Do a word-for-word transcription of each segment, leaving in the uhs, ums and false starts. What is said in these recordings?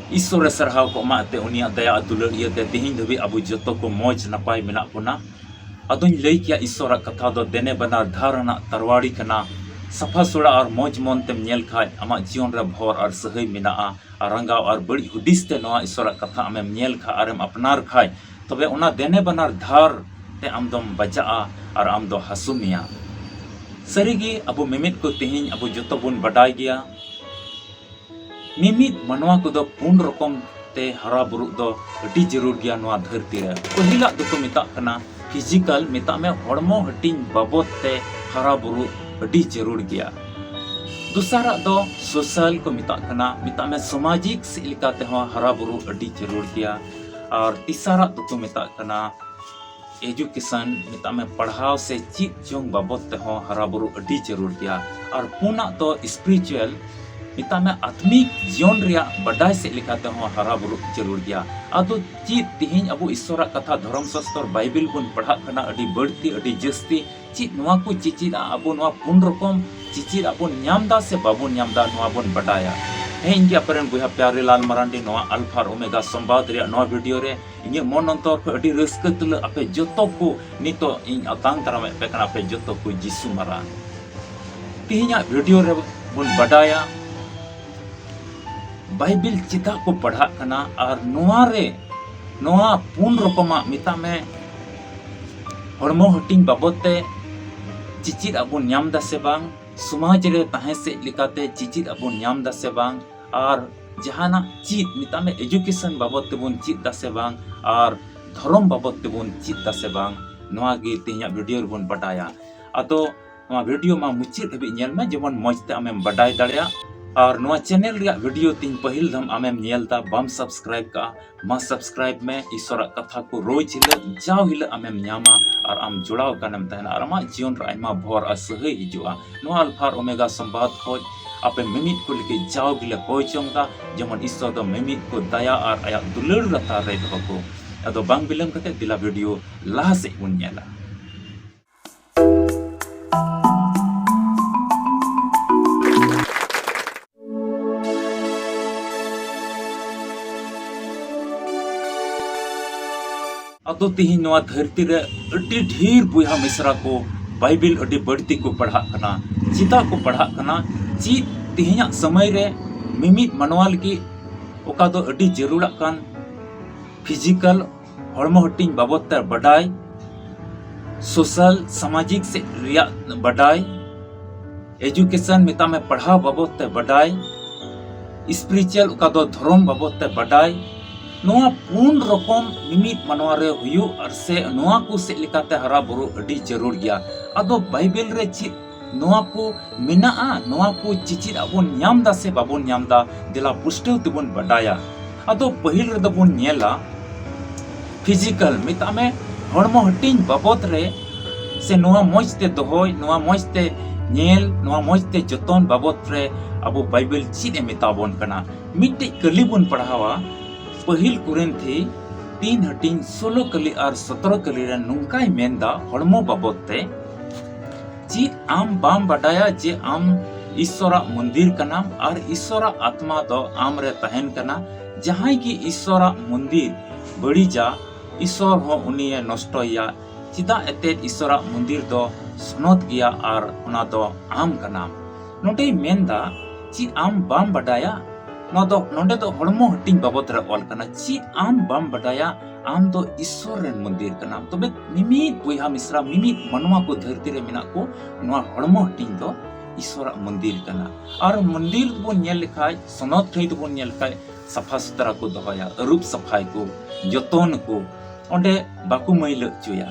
ᱤᱥᱥᱚᱨᱮ ᱥᱟᱨᱦᱟᱣ ᱠᱚᱜ ᱢᱟ ᱮᱱᱛᱮ ᱩᱱᱤᱭᱟᱜ ᱫᱟᱭᱟ ᱟᱨ ᱫᱩᱞᱟᱹᱲ ᱤᱭᱟᱹᱛᱮ ᱛᱮᱦᱮᱧ ᱫᱷᱟᱹᱵᱤᱡ ᱟᱵᱚ ᱡᱚᱛᱚ ᱠᱚ ᱢᱚᱡᱽ ᱱᱟᱯᱟᱭ ᱢᱮᱱᱟᱜ ᱵᱚᱱᱟ᱾ ᱟᱫᱚᱧ ᱞᱟᱹᱭ ᱠᱮᱭᱟ ᱤᱥᱥᱚᱨᱟᱜ ᱠᱟᱛᱷᱟ ᱫᱚ ᱫᱮᱱᱮ ᱵᱟᱱᱟᱨ ᱫᱷᱟᱨ ᱟᱱᱟᱜ ᱛᱟᱨᱣᱟᱲᱤ ᱠᱟᱱᱟ᱾ ᱥᱟᱯᱷᱟ ᱥᱩᱲᱟ ᱟᱨ ᱢᱚᱡᱽ ᱢᱚᱱ ᱛᱮᱢ ᱧᱮᱞ ᱠᱷᱟᱡ ᱟᱢᱟᱜ ᱡᱤᱭᱚᱱ ᱨᱮ ᱵᱷᱚᱨ ᱟᱨ ᱥᱟᱹᱦᱟᱹᱭ ᱢᱮᱱᱟᱜᱼᱟ᱾ ᱟᱨ ᱨᱟᱸᱜᱟᱣ ᱟᱨ ᱵᱟᱹᱲᱤᱡ ᱦᱩᱫᱤᱥ ᱛᱮ ᱱᱚᱣᱟ ᱤᱥᱥᱚᱨᱟᱜ ᱠᱟᱛᱷᱟ ᱟᱢᱮᱢ ᱧᱮᱞ ᱠᱷᱟᱡ ᱟᱨᱮᱢ ᱟᱯᱱᱟᱨ ᱠᱷᱟᱡ, ᱛᱚᱵᱮ ᱚᱱᱟ ᱫᱮᱱᱮ ᱵᱟᱱᱟᱨ ᱫᱷᱟᱨ ᱛᱮ ᱟᱢ ᱫᱚᱢ ᱵᱟᱡᱟᱜᱼᱟ ᱟᱨ ᱟᱢ ᱫᱚ ᱦᱟᱹᱥᱩ ᱢᱮᱭᱟ᱾ ᱥᱟᱹᱨᱤᱜᱮ ᱟᱵᱚ ᱢᱤᱢᱤᱫ ᱠᱚ ᱛᱮᱦᱮᱧ ᱟᱵᱚ ᱡᱚᱛᱚ ᱵᱚᱱ ᱵᱟᱰᱟᱭ ᱜᱮᱭᱟ, ᱢᱤᱢᱤᱫ ᱢᱟᱱᱣᱟ ᱠᱚᱫᱚ ᱯᱩᱱ ᱨᱚᱠᱚᱢ ᱛᱮ ᱦᱟᱨᱟ ᱵᱩᱨᱩᱜ ᱫᱚ ᱟᱹᱰᱤ ᱡᱟᱹᱨᱩᱲ ᱜᱮᱭᱟ ᱱᱚᱣᱟ ᱫᱷᱟᱹᱨᱛᱤ ᱨᱮ᱾ ᱯᱟᱹᱦᱤᱞᱟᱜ ᱫᱚᱠᱚ ᱢᱮᱛᱟᱜ ᱠᱟᱱᱟ ᱯᱷᱤᱡᱤᱠᱟᱞ, ᱢᱮᱛᱟᱜ ᱢᱮ ᱦᱚᱲᱢᱚ ᱦᱟᱹᱴᱤᱧ ᱵᱟᱵᱚᱫ ᱛᱮ ᱦᱟᱨᱟ ᱵᱩᱨᱩᱜ ᱟᱹᱰᱤ ᱡᱟᱹᱨᱩᱲ ᱜᱮᱭᱟ᱾ ᱫᱚᱥᱟᱨᱟᱜ ᱫᱚ ᱥᱳᱥᱟᱞ ᱠᱚ ᱢᱮᱛᱟᱜ ᱠᱟᱱᱟ, ᱢᱮᱛᱟᱜ ᱢᱮ ᱥᱟᱢᱟᱡᱤᱠ ᱥᱮᱫ ᱞᱮᱠᱟ ᱛᱮᱦᱚᱸ ᱦᱟᱨᱟ ᱵᱩᱨᱩᱜ ᱟᱹᱰᱤ ᱡᱟᱹᱨᱩᱲ ᱜᱮᱭᱟ᱾ ᱟᱨ ᱛᱮᱥᱟᱨᱟᱜ ᱫᱚᱠᱚ ᱢᱮᱛᱟᱜ ᱠᱟᱱᱟ ᱮᱡᱩᱠᱮᱥᱚᱱ, ᱢᱮᱛᱟᱜ ᱢᱮ ᱯᱟᱲᱦᱟᱣ ᱥᱮ ᱪᱮᱫ ᱡᱚᱝ ᱵᱟᱵᱚᱫ ᱛᱮᱦᱚᱸ ᱦᱟᱨᱟ ᱵᱩᱨᱩ ᱟᱹᱰᱤ ᱡᱟᱹᱨᱩᱲ ᱜᱮᱭᱟ᱾ ᱟᱨ ᱯᱩᱱᱟᱜ ᱫᱚ ᱥᱯᱤᱨᱤᱪᱩᱣᱟᱞ, ᱢᱮᱛᱟᱜ ᱢᱮ ᱟᱛᱢᱤᱠ ᱡᱤᱭᱚᱱ ᱨᱮᱭᱟᱜ ᱵᱟᱰᱟᱭ ᱥᱮᱫ ᱞᱮᱠᱟ ᱛᱮᱦᱚᱸ ᱦᱟᱨᱟ ᱵᱩᱨᱩ ᱡᱟᱹᱨᱩᱲ ᱜᱮᱭᱟ᱾ ᱟᱫᱚ ᱪᱮᱫ ᱛᱮᱦᱮᱧ ᱟᱵᱚ ᱤᱥᱥᱚᱨᱟᱜ ᱠᱟᱛᱷᱟ ᱫᱷᱚᱨᱚᱢ ᱥᱟᱥᱛᱚᱨ ᱵᱟᱭᱵᱮᱞ ᱵᱚᱱ ᱯᱟᱲᱦᱟᱜ ᱠᱟᱱᱟ ᱟᱹᱰᱤ ᱵᱟᱹᱲᱛᱤ ᱟᱹᱰᱤ ᱡᱟᱹᱥᱛᱤ, ᱪᱮᱫ ᱱᱚᱣᱟ ᱠᱚ ᱪᱮᱪᱮᱫᱟ? ᱟᱵᱚ ᱱᱚᱣᱟ ᱯᱩᱱ ᱨᱚᱠᱚᱢ ᱪᱮᱪᱮᱫ ᱟᱵᱚᱱ ᱧᱟᱢ ᱫᱟ ᱥᱮ ᱵᱟᱵᱚᱱ ᱧᱟᱢ ᱫᱟ, ᱱᱚᱣᱟ ᱵᱚᱱ ᱵᱟᱰᱟᱭᱟ᱾ ᱦᱮᱸ, ᱤᱧ ᱜᱮ ᱟᱯᱮ ᱨᱮᱱ ᱵᱚᱭᱦᱟ ᱯᱭᱟᱨᱤ ᱞᱟᱞ ᱢᱟᱨᱟᱱᱰᱤ ᱱᱚᱣᱟ ᱟᱞᱯᱷᱟ ᱟᱨ ᱳᱢᱮᱜᱟ ᱥᱚᱢᱵᱟᱫ ᱨᱮᱭᱟᱜ ᱱᱚᱣᱟ ᱵᱷᱤᱰᱤᱭᱳ ᱨᱮ ᱤᱧᱟᱹᱜ ᱢᱚᱱ ᱚᱱᱛᱚᱨ ᱠᱷᱚᱱ ᱟᱹᱰᱤ ᱨᱟᱹᱥᱠᱟᱹ ᱛᱩᱞᱟᱹ ᱟᱯᱮ ᱡᱚᱛᱚ ᱠᱚ ᱱᱤᱛᱚᱜ ᱤᱧ ᱟᱛᱟᱝ ᱫᱟᱨᱟᱢᱮᱫ ᱯᱮ ᱠᱟᱱᱟ, ᱟᱯᱮ ᱡᱚᱛᱚ ᱠᱚ ᱡᱤᱥᱩ ᱢᱟᱨᱟᱝ᱾ ᱛᱮᱦᱮᱧᱟᱜ ᱵᱷᱤᱰᱤᱭᱳ ᱨᱮ ᱵᱚᱱ ᱵᱟᱰᱟᱭᱟ ᱵᱟᱭᱵᱮᱞ ᱪᱮᱫᱟᱜ ᱠᱚ ᱯᱟᱲᱦᱟᱜ ᱠᱟᱱᱟ ᱟᱨ ᱱᱚᱣᱟ ᱨᱮ, ᱱᱚᱣᱟ ᱯᱩᱱ ᱨᱚᱠᱚᱢᱟᱜ ᱢᱮᱛᱟᱜ ᱢᱮ ᱦᱚᱲᱢᱚ ᱦᱟᱹᱴᱤᱧ ᱵᱟᱵᱚᱫ ᱛᱮ ᱪᱮᱪᱮᱫ ᱟᱵᱚᱱ ᱧᱟᱢ ᱫᱟ ᱥᱮ ᱵᱟᱝ, ᱥᱚᱢᱟᱡᱽ ᱨᱮ ᱛᱟᱦᱮᱸ ᱥᱮᱫ ᱞᱮᱠᱟᱛᱮ ᱪᱮᱪᱮᱫ ᱟᱵᱚᱱ ᱧᱟᱢ ᱫᱟ ᱥᱮ ᱵᱟᱝ, ᱟᱨ ᱡᱟᱦᱟᱱᱟᱜ ᱪᱮᱫ ᱢᱮᱛᱟᱜ ᱢᱮ ᱮᱡᱩᱠᱮᱥᱚᱱ ᱵᱟᱵᱚᱫ ᱛᱮᱵᱚᱱ ᱪᱮᱫ ᱫᱟ ᱥᱮ ᱵᱟᱝ, ᱟᱨ ᱫᱷᱚᱨᱚᱢ ᱵᱟᱵᱚᱫ ᱛᱮᱵᱚᱱ ᱪᱮᱫ ᱫᱟ ᱥᱮ ᱵᱟᱝ, ᱱᱚᱣᱟ ᱜᱮ ᱛᱮᱦᱮᱧᱟᱜ ᱵᱷᱤᱰᱤᱭᱳ ᱨᱮᱵᱚᱱ ᱵᱟᱰᱟᱭᱟ᱾ ᱟᱫᱚ ᱱᱚᱣᱟ ᱵᱷᱤᱰᱤᱭᱳ ᱢᱟ ᱢᱩᱪᱟᱹᱫ ᱦᱟᱹᱵᱤᱡ ᱧᱮᱞ ᱢᱮ, ᱡᱮᱢᱚᱱ ᱢᱚᱡᱽ ᱛᱮ ᱟᱢᱮᱢ ᱵᱟᱰᱟᱭ ᱫᱟᱲᱮᱭᱟᱜ᱾ ᱟᱨ ᱱᱚᱣᱟ ᱪᱮᱱᱮᱞ ᱨᱮᱭᱟᱜ ᱵᱷᱤᱰᱤᱭᱳ ᱛᱤᱧ ᱯᱟᱹᱦᱤᱞ ᱫᱷᱟᱢ ᱟᱢᱮᱢ ᱧᱮᱞ ᱫᱟ, ᱵᱟᱢ ᱥᱟᱵᱥᱠᱨᱟᱭᱤᱵ ᱠᱟᱜᱼᱟ, ᱢᱟ ᱥᱟᱵᱥᱠᱨᱟᱭᱤᱵ ᱢᱮ᱾ ᱤᱥᱚᱨᱟᱜ ᱠᱟᱛᱷᱟ ᱠᱚ ᱨᱳᱡᱽ ᱦᱤᱞᱳᱜ, ᱡᱟᱣ ᱦᱤᱞᱳᱜ ᱟᱢᱮᱢ ᱧᱟᱢᱟ ᱟᱨ ᱟᱢ ᱡᱚᱲᱟᱣ ᱟᱠᱟᱱᱮᱢ ᱛᱟᱦᱮᱱᱟ ᱟᱨ ᱟᱢᱟᱜ ᱡᱤᱭᱚᱱ ᱨᱮ ᱟᱭᱢᱟ ᱵᱷᱚᱨ ᱟᱨ ᱥᱟᱹᱦᱟᱹᱭ ᱦᱤᱡᱩᱜᱼᱟ᱾ ᱱᱚᱣᱟ ᱟᱞᱯᱷᱟ ᱟᱨ ᱳᱢᱮᱜᱟ ᱥᱚᱢᱵᱟᱫ ᱠᱷᱚᱡ ᱟᱯᱮ ᱢᱤᱢᱤᱫ ᱠᱚ ᱞᱟᱹᱜᱤᱫ ᱡᱟᱣ ᱜᱮᱞᱮ ᱠᱚᱭ ᱡᱚᱝ ᱫᱟ, ᱡᱮᱢᱚᱱ ᱤᱥᱚᱨ ᱫᱚ ᱢᱤᱢᱤᱫ ᱠᱚ ᱫᱟᱭᱟ ᱟᱨ ᱟᱭᱟᱜ ᱫᱩᱞᱟᱹᱲ ᱞᱟᱛᱟᱨ ᱨᱮ ᱫᱚᱦᱚ ᱠᱚ᱾ ᱟᱫᱚ ᱵᱟᱝ ᱵᱤᱞᱚᱢ ᱠᱟᱛᱮ ᱫᱮᱞᱟ ᱵᱷᱤᱰᱤᱭᱳ ᱞᱟᱦᱟ ᱥᱮᱫ ᱵᱚᱱ ᱧᱮᱞᱟ᱾ ᱟᱫᱚ ᱛᱤᱦᱤᱧ ᱱᱚᱣᱟ ᱫᱷᱟᱹᱨᱛᱤ ᱨᱮ ᱟᱹᱰᱤ ᱰᱷᱮᱨ ᱵᱚᱭᱦᱟ ᱢᱤᱥᱨᱟ ᱠᱚ ᱵᱟᱭᱵᱮᱞ ᱟᱹᱰᱤ ᱵᱟᱹᱲᱛᱤ ᱠᱚ ᱯᱟᱲᱦᱟᱜ ᱠᱟᱱᱟ᱾ ᱪᱮᱫᱟᱜ ᱠᱚ ᱯᱟᱲᱦᱟᱜ ᱠᱟᱱᱟ? ᱪᱮᱫ ᱛᱤᱦᱤᱧᱟᱜ ᱥᱚᱢᱚᱭ ᱨᱮ ᱢᱤᱢᱤᱫ ᱢᱟᱱᱣᱟ ᱞᱟᱹᱜᱤᱫ ᱚᱠᱟ ᱫᱚ ᱟᱹᱰᱤ ᱡᱟᱹᱨᱩᱲᱟᱜ ᱠᱟᱱ ᱯᱷᱤᱡᱤᱠᱟᱞ ᱦᱚᱲᱢᱚ ᱦᱟᱹᱴᱤᱧ ᱵᱟᱵᱚᱫ ᱛᱮ ᱵᱟᱰᱟᱭ, ᱥᱳᱥᱟᱞ ᱥᱟᱢᱟᱡᱤᱠ ᱥᱮᱫ ᱨᱮᱭᱟᱜ ᱵᱟᱰᱟᱭ, ᱮᱡᱩᱠᱮᱥᱚᱱ ᱢᱮᱛᱟᱜ ᱢᱮ ᱯᱟᱲᱦᱟᱣ ᱵᱟᱵᱚᱫ ᱛᱮ ᱵᱟᱰᱟᱭ, ᱥᱯᱤᱨᱤᱪᱩᱣᱟᱞ ᱚᱠᱟ ᱫᱚ ᱫᱷᱚᱨᱚᱢ ᱵᱟᱵᱚᱫ ᱛᱮ ᱵᱟᱰᱟᱭ, ᱱᱚᱣᱟ ᱯᱩᱱ ᱨᱚᱠᱚᱢ ᱢᱤᱢᱤᱫ ᱢᱟᱱᱣᱟ ᱨᱮ ᱦᱩᱭᱩᱜ ᱟᱨ ᱥᱮ ᱱᱚᱣᱟ ᱠᱚ ᱥᱮᱫ ᱞᱮᱠᱟᱛᱮ ᱦᱟᱨᱟ ᱵᱩᱨᱩ ᱟᱹᱰᱤ ᱡᱟᱹᱨᱩᱲ ᱜᱮᱭᱟ᱾ ᱟᱫᱚ ᱵᱟᱭᱵᱮᱞ ᱨᱮ ᱪᱮᱫ ᱱᱚᱣᱟ ᱠᱚ ᱢᱮᱱᱟᱜᱼᱟ? ᱱᱚᱣᱟ ᱠᱚ ᱪᱮᱪᱮᱫ ᱟᱵᱚᱱ ᱧᱟᱢ ᱫᱟ ᱥᱮ ᱵᱟᱵᱚᱱ ᱧᱟᱢ ᱫᱟ? ᱫᱮᱞᱟ ᱯᱩᱥᱴᱟᱹᱣ ᱛᱮᱵᱚᱱ ᱵᱟᱰᱟᱭᱟ᱾ ᱟᱫᱚ ᱯᱟᱹᱦᱤᱞ ᱨᱮᱫᱚ ᱵᱚᱱ ᱧᱮᱞᱟ ᱯᱷᱤᱡᱤᱠᱟᱞ, ᱢᱮᱛᱟᱜ ᱢᱮ ᱦᱚᱲᱢᱚ ᱦᱟᱹᱴᱤᱧ ᱵᱟᱵᱚᱫ ᱨᱮ, ᱥᱮ ᱱᱚᱣᱟ ᱢᱚᱡᱽ ᱛᱮ ᱫᱚᱦᱚᱭ, ᱱᱚᱣᱟ ᱢᱚᱡᱽ ᱛᱮ ᱧᱮᱞ, ᱱᱚᱣᱟ ᱢᱚᱡᱽ ᱛᱮ ᱡᱚᱛᱚᱱ ᱵᱟᱵᱚᱫ ᱨᱮ ᱟᱵᱚ ᱵᱟᱭᱵᱮᱞ ᱪᱮᱫ ᱮ ᱢᱮᱛᱟ ᱵᱚᱱ ᱠᱟᱱᱟ? ᱢᱤᱫᱴᱮᱡ ᱠᱟᱹᱞᱤ ᱵᱚᱱ ᱯᱟᱲᱦᱟᱣᱟ, ᱯᱟᱹᱦᱤᱞ ᱠᱚᱨᱤᱱᱛᱷᱤ ᱛᱤᱱ ᱦᱟᱹᱴᱤᱧ ᱥᱳᱞᱳ ᱠᱟᱹᱞᱤ ᱟᱨ ᱥᱚᱛᱨᱚ ᱠᱟᱹᱞᱤ ᱨᱮ ᱱᱚᱝᱠᱟᱭ ᱢᱮᱱᱫᱟ ᱦᱚᱲᱢᱚ ᱵᱟᱵᱚᱫ ᱛᱮ, ᱪᱮᱫ ᱟᱢ ᱵᱟᱢ ᱵᱟᱰᱟᱭᱟ ᱡᱮ ᱟᱢ ᱤᱥᱥᱚᱨᱟᱜ ᱢᱚᱱᱫᱤᱨ ᱠᱟᱱᱟᱢ ᱟᱨ ᱤᱥᱥᱚᱨᱟᱜ ᱟᱛᱢᱟ ᱫᱚ ᱟᱢ ᱨᱮ ᱛᱟᱦᱮᱱ ᱠᱟᱱᱟ? ᱡᱟᱦᱟᱸᱭ ᱜᱮ ᱤᱥᱥᱚᱨᱟᱜ ᱢᱚᱱᱫᱤᱨ ᱵᱟᱹᱲᱤᱡᱟ, ᱤᱥᱥᱚᱨ ᱦᱚᱸ ᱩᱱᱤᱭᱮ ᱱᱚᱥᱴᱚᱭᱮᱭᱟ᱾ ᱪᱮᱫᱟᱜ ᱮᱱᱛᱮᱫ ᱤᱥᱥᱚᱨᱟᱜ ᱢᱚᱱᱫᱤᱨ ᱫᱚ ᱥᱚᱱᱚᱛ ᱜᱮᱭᱟ ᱟᱨ ᱚᱱᱟ ᱫᱚ ᱟᱢ ᱠᱟᱱᱟᱢ᱾ ᱱᱚᱰᱮᱭ ᱢᱮᱱᱫᱟ, ᱪᱮᱫ ᱟᱢ ᱵᱟᱢ ᱵᱟᱰᱟᱭᱟ? ᱱᱚᱣᱟ ᱫᱚ, ᱱᱚᱰᱮ ᱫᱚ ᱦᱚᱲᱢᱚ ᱦᱟᱹᱴᱤᱧ ᱵᱟᱵᱚᱫ ᱨᱮ ᱚᱞ ᱠᱟᱱᱟ᱾ ᱪᱮᱫ ᱟᱢ ᱵᱟᱢ ᱵᱟᱰᱟᱭᱟ? ᱟᱢ ᱫᱚ ᱤᱥᱥᱚᱨ ᱨᱮᱱ ᱢᱚᱱᱫᱤᱨ ᱠᱟᱱᱟᱢ᱾ ᱛᱚᱵᱮ ᱢᱤᱢᱤᱫ ᱵᱚᱭᱦᱟ ᱢᱤᱥᱨᱟ, ᱢᱤᱢᱤᱫ ᱢᱟᱱᱣᱟ ᱠᱚ ᱫᱷᱟᱹᱨᱛᱤ ᱨᱮ ᱢᱮᱱᱟᱜ ᱠᱚ, ᱱᱚᱣᱟ ᱦᱚᱲᱢᱚ ᱦᱟᱹᱴᱤᱧ ᱫᱚ ᱤᱥᱥᱚᱨᱟᱜ ᱢᱚᱱᱫᱤᱨ ᱠᱟᱱᱟ᱾ ᱟᱨ ᱢᱚᱱᱫᱤᱨ ᱫᱚᱵᱚᱱ ᱧᱮᱞ ᱞᱮᱠᱷᱟᱡ, ᱥᱚᱱᱚᱛ ᱴᱷᱟᱹᱭ ᱫᱚᱵᱚᱱ ᱧᱮᱞ ᱞᱮᱠᱷᱟᱡ, ᱥᱟᱯᱷᱟ ᱥᱩᱛᱨᱟ ᱠᱚ ᱫᱚᱦᱚᱭᱟ, ᱟᱹᱨᱩᱵ ᱥᱟᱯᱷᱟᱭ ᱠᱚ, ᱡᱚᱛᱚᱱ ᱠᱚ, ᱚᱸᱰᱮ ᱵᱟᱠᱚ ᱢᱟᱹᱭᱞᱟᱹ ᱦᱚᱪᱚᱭᱟ᱾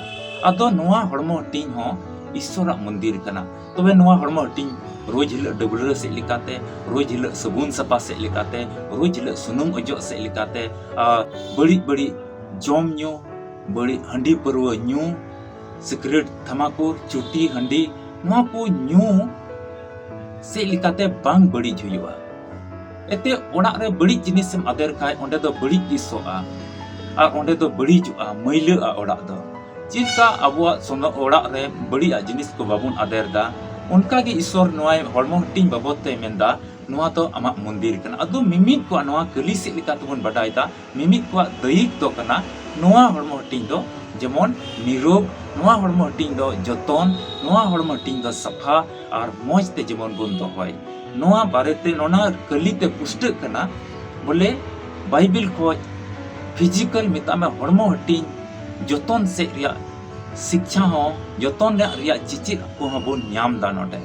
ᱟᱫᱚ ᱱᱚᱣᱟ ᱦᱚᱲᱢᱚ ᱦᱟᱹᱴᱤᱧ ᱦᱚᱸ ᱤᱥᱥᱚᱨᱟᱜ ᱢᱚᱱᱫᱤᱨ ᱠᱟᱱᱟ᱾ ᱛᱚᱵᱮ ᱱᱚᱣᱟ ᱦᱚᱲᱢᱚ ᱦᱟᱹᱴᱤᱧ ᱨᱳᱡᱽ ᱦᱤᱞᱳᱜ ᱰᱟᱹᱵᱽᱨᱟᱹ ᱥᱮᱫ ᱞᱮᱠᱟᱛᱮ, ᱨᱳᱡᱽ ᱦᱤᱞᱳᱜ ᱥᱟᱵᱚᱱ ᱥᱟᱯᱷᱟ ᱥᱮᱫ ᱞᱮᱠᱟᱛᱮ, ᱨᱳᱡᱽ ᱦᱤᱞᱳᱜ ᱥᱩᱱᱩᱢ ᱚᱡᱚᱜ ᱥᱮᱫ ᱞᱮᱠᱟᱛᱮ, ᱟᱨ ᱵᱟᱹᱲᱤᱡ ᱵᱟᱹᱲᱤᱡ ᱡᱚᱢ ᱧᱩ, ᱵᱟᱹᱲᱤᱡ ᱦᱟᱺᱰᱤ ᱯᱟᱹᱨᱣᱟᱹ ᱧᱩ, ᱥᱤᱠᱨᱮᱴ, ᱛᱷᱟᱢᱟᱠᱩᱨ, ᱪᱩᱴᱤ, ᱦᱟᱺᱰᱤ, ᱱᱚᱣᱟ ᱠᱚ ᱧᱩ ᱥᱮᱫ ᱞᱮᱠᱟᱛᱮ ᱵᱟᱝ ᱵᱟᱹᱲᱤᱡ ᱦᱩᱭᱩᱜᱼᱟ᱾ ᱮᱛᱮ ᱚᱲᱟᱜ ᱨᱮ ᱵᱟᱹᱲᱤᱡ ᱡᱤᱱᱤᱥᱮᱢ ᱟᱫᱮᱨ ᱠᱷᱟᱡ ᱚᱸᱰᱮ ᱫᱚ ᱵᱟᱹᱲᱤᱡ ᱜᱮ ᱥᱚᱜᱼᱟ ᱟᱨ ᱚᱸᱰᱮ ᱫᱚ ᱵᱟᱹᱲᱤᱡᱚᱜᱼᱟ, ᱢᱟᱹᱭᱞᱟᱹᱜᱼᱟ ᱚᱲᱟᱜ ᱫᱚ᱾ ᱪᱮᱫ ᱞᱮᱠᱟ ᱟᱵᱚᱣᱟᱜ ᱥᱚᱱᱚ-, ᱚᱲᱟᱜ ᱨᱮ ᱵᱟᱹᱲᱤᱡᱟᱜ ᱡᱤᱱᱤᱥ ᱠᱚ ᱵᱟᱵᱚᱱ ᱟᱫᱮᱨ ᱫᱟ, ᱚᱱᱠᱟ ᱜᱮ ᱤᱥᱥᱚᱨ ᱱᱚᱣᱟ ᱦᱚᱲᱢᱚ ᱦᱟᱹᱴᱤᱧ ᱵᱟᱵᱚᱫ ᱛᱮ ᱢᱮᱱᱫᱟ, ᱱᱚᱣᱟ ᱫᱚ ᱟᱢᱟᱜ ᱢᱚᱱᱫᱤᱨ ᱠᱟᱱᱟ᱾ ᱟᱫᱚ ᱢᱤᱢᱤᱫ ᱠᱚᱣᱟᱜ ᱱᱚᱣᱟ ᱠᱟᱹᱞᱤ ᱥᱮᱫ ᱞᱮᱠᱟ ᱛᱮᱵᱚᱱ ᱵᱟᱰᱟᱭ ᱫᱟ, ᱢᱤᱢᱤᱫ ᱠᱚᱣᱟᱜ ᱫᱟᱹᱭᱤᱠ ᱫᱚ ᱠᱟᱱᱟ ᱱᱚᱣᱟ ᱦᱚᱲᱢᱚ ᱦᱟᱹᱴᱤᱧ ᱫᱚ ᱡᱮᱢᱚᱱ ᱱᱤᱨᱳᱜᱽ, ᱱᱚᱣᱟ ᱦᱚᱲᱢᱚ ᱦᱟᱹᱴᱤᱧ ᱫᱚ ᱡᱚᱛᱚᱱ, ᱱᱚᱣᱟ ᱦᱚᱲᱢᱚ ᱦᱟᱹᱴᱤᱧ ᱫᱚ ᱥᱟᱯᱷᱟ ᱟᱨ ᱢᱚᱡᱽ ᱛᱮ ᱡᱮᱢᱚᱱ ᱵᱚᱱ ᱫᱚᱦᱚᱭ᱾ ᱱᱚᱣᱟ ᱵᱟᱨᱮᱛᱮ ᱚᱱᱟ ᱠᱟᱹᱞᱤ ᱛᱮ ᱯᱩᱥᱴᱟᱹᱜ ᱠᱟᱱᱟ ᱵᱚᱞᱮ ᱵᱟᱭᱵᱮᱞ ᱠᱷᱚᱡ ᱯᱷᱤᱡᱤᱠᱟᱞ, ᱢᱮᱛᱟᱜ ᱢᱮ, ᱦᱚᱲᱢᱚ ᱦᱟᱹᱴᱤᱧ ᱡᱚᱛᱚᱱ ᱥᱮᱫ ᱨᱮᱭᱟᱜ ᱥᱤᱠᱪᱷᱟ ᱦᱚᱸ, ᱡᱚᱛᱚᱱ ᱨᱮᱭᱟᱜ ᱨᱮᱭᱟᱜ ᱪᱮᱪᱮᱫ ᱠᱚᱦᱚᱸ ᱵᱚᱱ ᱧᱟᱢ ᱫᱟ ᱱᱚᱰᱮ᱾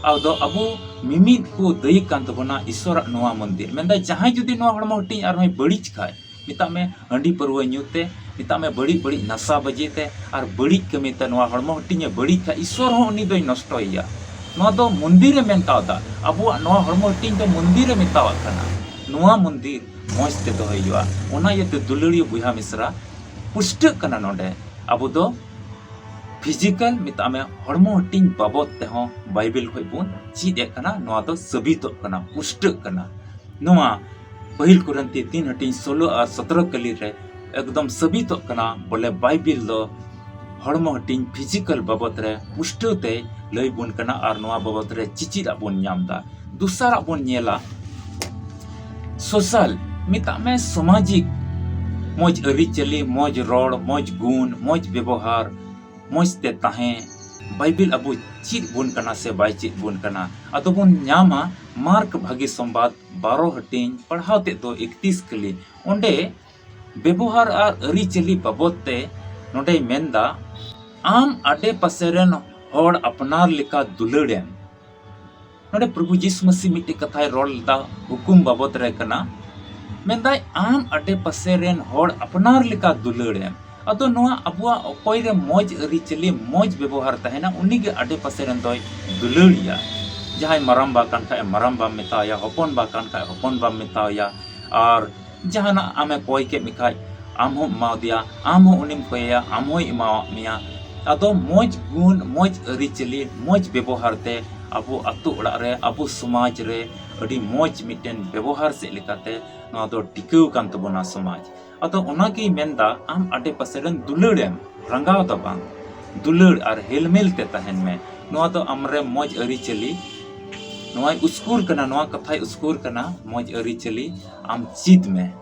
ᱟᱫᱚ ᱟᱵᱚ ᱢᱤᱢᱤᱫ ᱠᱚ ᱫᱟᱹᱭᱤ ᱠᱟᱱ ᱛᱟᱵᱚᱱᱟ ᱤᱥᱚᱨᱟᱜ ᱱᱚᱣᱟ ᱢᱚᱱᱫᱤᱨ᱾ ᱢᱮᱱᱫᱟ ᱡᱟᱦᱟᱸᱭ ᱡᱩᱫᱤ ᱱᱚᱣᱟ ᱦᱚᱲᱢᱚ ᱦᱟᱹᱴᱤᱧ ᱟᱨᱦᱚᱸᱭ ᱵᱟᱹᱲᱤᱡ ᱠᱷᱟᱡ, ᱢᱮᱛᱟᱜ ᱢᱮ ᱦᱟᱺᱰᱤ ᱯᱟᱹᱨᱣᱟᱹ ᱧᱩ ᱛᱮ, ᱢᱮᱛᱟᱜ ᱢᱮ ᱵᱟᱹᱲᱤᱡ ᱵᱟᱹᱲᱤᱡ ᱱᱟᱥᱟ ᱵᱟᱡᱮ ᱛᱮ ᱟᱨ ᱵᱟᱹᱲᱤᱡ ᱠᱟᱹᱢᱤ ᱛᱮ ᱱᱚᱣᱟ ᱦᱚᱲᱢᱚ ᱦᱟᱹᱴᱤᱧ ᱮ ᱵᱟᱹᱲᱤᱡ ᱠᱷᱟᱡ, ᱤᱥᱚᱨ ᱦᱚᱸ ᱩᱱᱤ ᱫᱚᱭ ᱱᱚᱥᱴᱚᱭᱮᱭᱟ᱾ ᱱᱚᱣᱟ ᱫᱚ ᱢᱚᱱᱫᱤᱨ ᱮ ᱢᱮᱱ ᱠᱟᱣᱫᱟ᱾ ᱟᱵᱚᱣᱟᱜ ᱱᱚᱣᱟ ᱦᱚᱲᱢᱚ ᱦᱟᱹᱴᱤᱧ ᱫᱚ ᱢᱚᱱᱫᱤᱨ ᱮ ᱢᱮᱛᱟᱣᱟᱜ ᱠᱟᱱᱟ᱾ ᱱᱚᱣᱟ ᱢᱚᱱᱫᱤᱨ ᱢᱚᱡᱽ ᱛᱮ ᱫᱚᱦᱚᱭ ᱦᱩᱭᱩᱜᱼᱟ᱾ ᱚᱱᱟ ᱤᱭᱟᱹᱛᱮ ᱫᱩᱞᱟᱹᱲᱤᱭᱟᱹ ᱵᱚᱭᱦᱟ ᱢᱤᱥᱨᱟ, ᱯᱩᱥᱴᱟᱹᱜ ᱠᱟᱱᱟ ᱱᱚᱰᱮ ᱟᱵᱚ ᱫᱚ ᱯᱷᱤᱡᱤᱠᱟᱞ, ᱢᱮᱛᱟᱜ ᱢᱮ, ᱦᱚᱲᱢᱚ ᱦᱟᱹᱴᱤᱧ ᱵᱟᱵᱚᱫ ᱛᱮᱦᱚᱸ ᱵᱟᱭᱵᱮᱞ ᱠᱷᱚᱡ ᱵᱚᱱ ᱪᱮᱫ ᱮᱫ ᱠᱟᱱᱟ᱾ ᱱᱚᱣᱟ ᱫᱚ ᱥᱟᱹᱵᱤᱛᱚᱜ ᱠᱟᱱᱟ, ᱯᱩᱥᱴᱟᱹᱜ ᱠᱟᱱᱟ᱾ ᱱᱚᱣᱟ ᱯᱟᱹᱦᱤᱞ ᱠᱚᱨᱤᱱᱛᱤ ᱛᱤᱱ ᱦᱟᱹᱴᱤᱧ ᱥᱳᱞᱳ ᱟᱨ ᱥᱚᱛᱨᱚ ᱠᱟᱹᱞᱤ ᱨᱮ ᱮᱠᱫᱚᱢ ᱥᱟᱹᱵᱤᱛᱚᱜ ᱠᱟᱱᱟ ᱵᱚᱞᱮ ᱵᱟᱭᱵᱮᱞ ᱫᱚ ᱦᱚᱲᱢᱚ ᱦᱟᱹᱴᱤᱧ ᱯᱷᱤᱡᱤᱠᱟᱞ ᱵᱟᱵᱚᱫ ᱨᱮ ᱯᱩᱥᱴᱟᱹᱣ ᱛᱮ ᱞᱟᱹᱭ ᱵᱚᱱ ᱠᱟᱱᱟ ᱟᱨ ᱱᱚᱣᱟ ᱵᱟᱵᱚᱫ ᱨᱮ ᱪᱮᱪᱮᱫ ᱟᱜ ᱵᱚᱱ ᱧᱟᱢ ᱫᱟ᱾ ᱫᱚᱥᱟᱨᱟᱜ ᱵᱚᱱ ᱧᱮᱞᱟ ᱥᱳᱥᱟᱞ, ᱢᱮᱛᱟᱜ ᱢᱮ ᱥᱟᱢᱟᱡᱤᱠ, ᱢᱚᱡᱽ ᱟᱹᱨᱤᱪᱟᱹᱞᱤ, ᱢᱚᱡᱽ ᱨᱚᱲ, ᱢᱚᱡᱽ ᱜᱩᱱ, ᱢᱚᱡᱽ ᱵᱮᱵᱚᱦᱟᱨ, ᱢᱚᱡᱽ ᱛᱮ ᱛᱟᱦᱮᱸ᱾ ᱵᱟᱭᱵᱮᱞ ᱟᱵᱚ ᱪᱮᱫ ᱵᱚᱱ ᱠᱟᱱᱟ ᱥᱮ ᱵᱟᱭ ᱪᱮᱫ ᱵᱚᱱ ᱠᱟᱱᱟ? ᱟᱫᱚ ᱵᱚᱱ ᱧᱟᱢᱟ ᱢᱟᱨᱠ ᱵᱷᱟᱹᱜᱤ ᱥᱚᱢᱵᱟᱫ ᱵᱟᱨᱚ ᱦᱟᱹᱴᱤᱧ, ᱯᱟᱲᱦᱟᱣ ᱛᱮᱫ ᱫᱚ ᱮᱠᱛᱤᱥ ᱠᱟᱹᱞᱤ᱾ ᱚᱸᱰᱮ ᱵᱮᱵᱚᱦᱟᱨ ᱟᱨ ᱟᱹᱨᱤᱪᱟᱹᱞᱤ ᱵᱟᱵᱚᱫ ᱛᱮ ᱱᱚᱰᱮᱭ ᱢᱮᱱᱫᱟ, ᱟᱢ ᱟᱰᱮ ᱯᱟᱥᱮ ᱨᱮᱱ ᱦᱚᱲ ᱟᱯᱱᱟᱨ ᱞᱮᱠᱟ ᱫᱩᱞᱟᱹᱲ ᱮᱢ᱾ ᱱᱚᱰᱮ ᱯᱨᱚᱵᱷᱩ ᱡᱤᱥᱩ ᱢᱟᱹᱥᱤ ᱢᱤᱫᱴᱮᱡ ᱠᱟᱛᱷᱟᱭ ᱨᱚᱲ ᱞᱮᱫᱟ, ᱦᱩᱠᱩᱢ ᱵᱟᱵᱚᱫ ᱨᱮ ᱠᱟᱱᱟ᱾ ᱢᱮᱱᱫᱟᱭ, ᱟᱢ ᱟᱰᱮ ᱯᱟᱥᱮ ᱨᱮᱱ ᱦᱚᱲ ᱟᱯᱱᱟᱨ ᱞᱮᱠᱟ ᱫᱩᱞᱟᱹᱲ ᱮᱢ᱾ ᱟᱫᱚ ᱱᱚᱣᱟ ᱟᱵᱚᱣᱟᱜ ᱚᱠᱚᱭ ᱨᱮ ᱢᱚᱡᱽ ᱟᱹᱨᱤᱪᱟᱹᱞᱤ, ᱢᱚᱡᱽ ᱵᱮᱵᱚᱦᱟᱨ ᱛᱟᱦᱮᱱᱟ, ᱩᱱᱤᱜᱮ ᱟᱰᱮ ᱯᱟᱥᱮ ᱨᱮᱱ ᱫᱚᱭ ᱫᱩᱞᱟᱹᱲᱤᱭᱟ᱾ ᱡᱟᱦᱟᱸᱭ ᱢᱟᱨᱟᱢᱵᱟ ᱠᱟᱱ ᱠᱷᱟᱡ, ᱢᱟᱨᱟᱢᱵᱟᱢ ᱢᱮᱛᱟᱣᱟᱭᱟ, ᱦᱚᱯᱚᱱᱵᱟ ᱠᱟᱱ ᱠᱷᱟᱡ, ᱦᱚᱯᱚᱱᱵᱟᱢ ᱢᱮᱛᱟᱣᱟᱭᱟ᱾ ᱟᱨ ᱡᱟᱦᱟᱱᱟᱜ ᱟᱢᱮ ᱠᱚᱭ ᱠᱮᱫ ᱢᱮᱠᱷᱟᱡ, ᱟᱢ ᱦᱚᱸᱢ ᱮᱢᱟᱣᱟᱫᱮᱭᱟ, ᱟᱢ ᱦᱚᱸ ᱩᱱᱤᱢ ᱠᱚᱭᱮᱭᱟ, ᱟᱢ ᱦᱚᱸᱭ ᱮᱢᱟᱣᱟᱫ ᱢᱮᱭᱟ᱾ ᱟᱫᱚ ᱢᱚᱡᱽ ᱜᱩᱱ, ᱢᱚᱡᱽ ᱟᱹᱨᱤᱪᱟᱹᱞᱤ, ᱢᱚᱡᱽ ᱵᱮᱵᱚᱦᱟᱨ ᱛᱮ ᱟᱵᱚ ᱟᱛᱳ ᱚᱲᱟᱜ ᱨᱮ, ᱟᱵᱚ ᱥᱚᱢᱟᱡᱽ ᱨᱮ ᱟᱹᱰᱤ ᱢᱚᱡᱽ ᱢᱤᱫᱴᱮᱱ ᱵᱮᱵᱚᱦᱟᱨ ᱥᱮᱫ ᱞᱮᱠᱟᱛᱮ ᱱᱚᱣᱟ ᱫᱚ ᱴᱤᱠᱟᱹᱣ ᱠᱟᱱ ᱛᱟᱵᱚᱱᱟ ᱥᱚᱢᱟᱡᱽ᱾ ᱟᱫᱚ ᱚᱱᱟᱜᱮᱭ ᱢᱮᱱᱫᱟ, ᱟᱢ ᱟᱰᱮ ᱯᱟᱥᱮ ᱨᱮᱱ ᱫᱩᱞᱟᱹᱲ ᱮᱢ, ᱨᱟᱸᱜᱟᱣ ᱫᱚ ᱵᱟᱝ, ᱫᱩᱞᱟᱹᱲ ᱟᱨ ᱦᱮᱞᱢᱮᱞ ᱛᱮ ᱛᱟᱦᱮᱱ ᱢᱮ᱾ ᱱᱚᱣᱟ ᱫᱚ ᱟᱢᱨᱮ ᱢᱚᱡᱽ ᱟᱹᱨᱤᱪᱟᱹᱞᱤ ᱱᱚᱣᱟᱭ ᱩᱥᱠᱩᱨ ᱠᱟᱱᱟ, ᱱᱚᱣᱟ ᱠᱟᱛᱷᱟᱭ ᱩᱥᱠᱩᱨ ᱠᱟᱱᱟ, ᱢᱚᱡᱽ ᱟᱹᱨᱤᱪᱟᱹᱞᱤ ᱟᱢ ᱪᱮᱫ ᱢᱮ᱾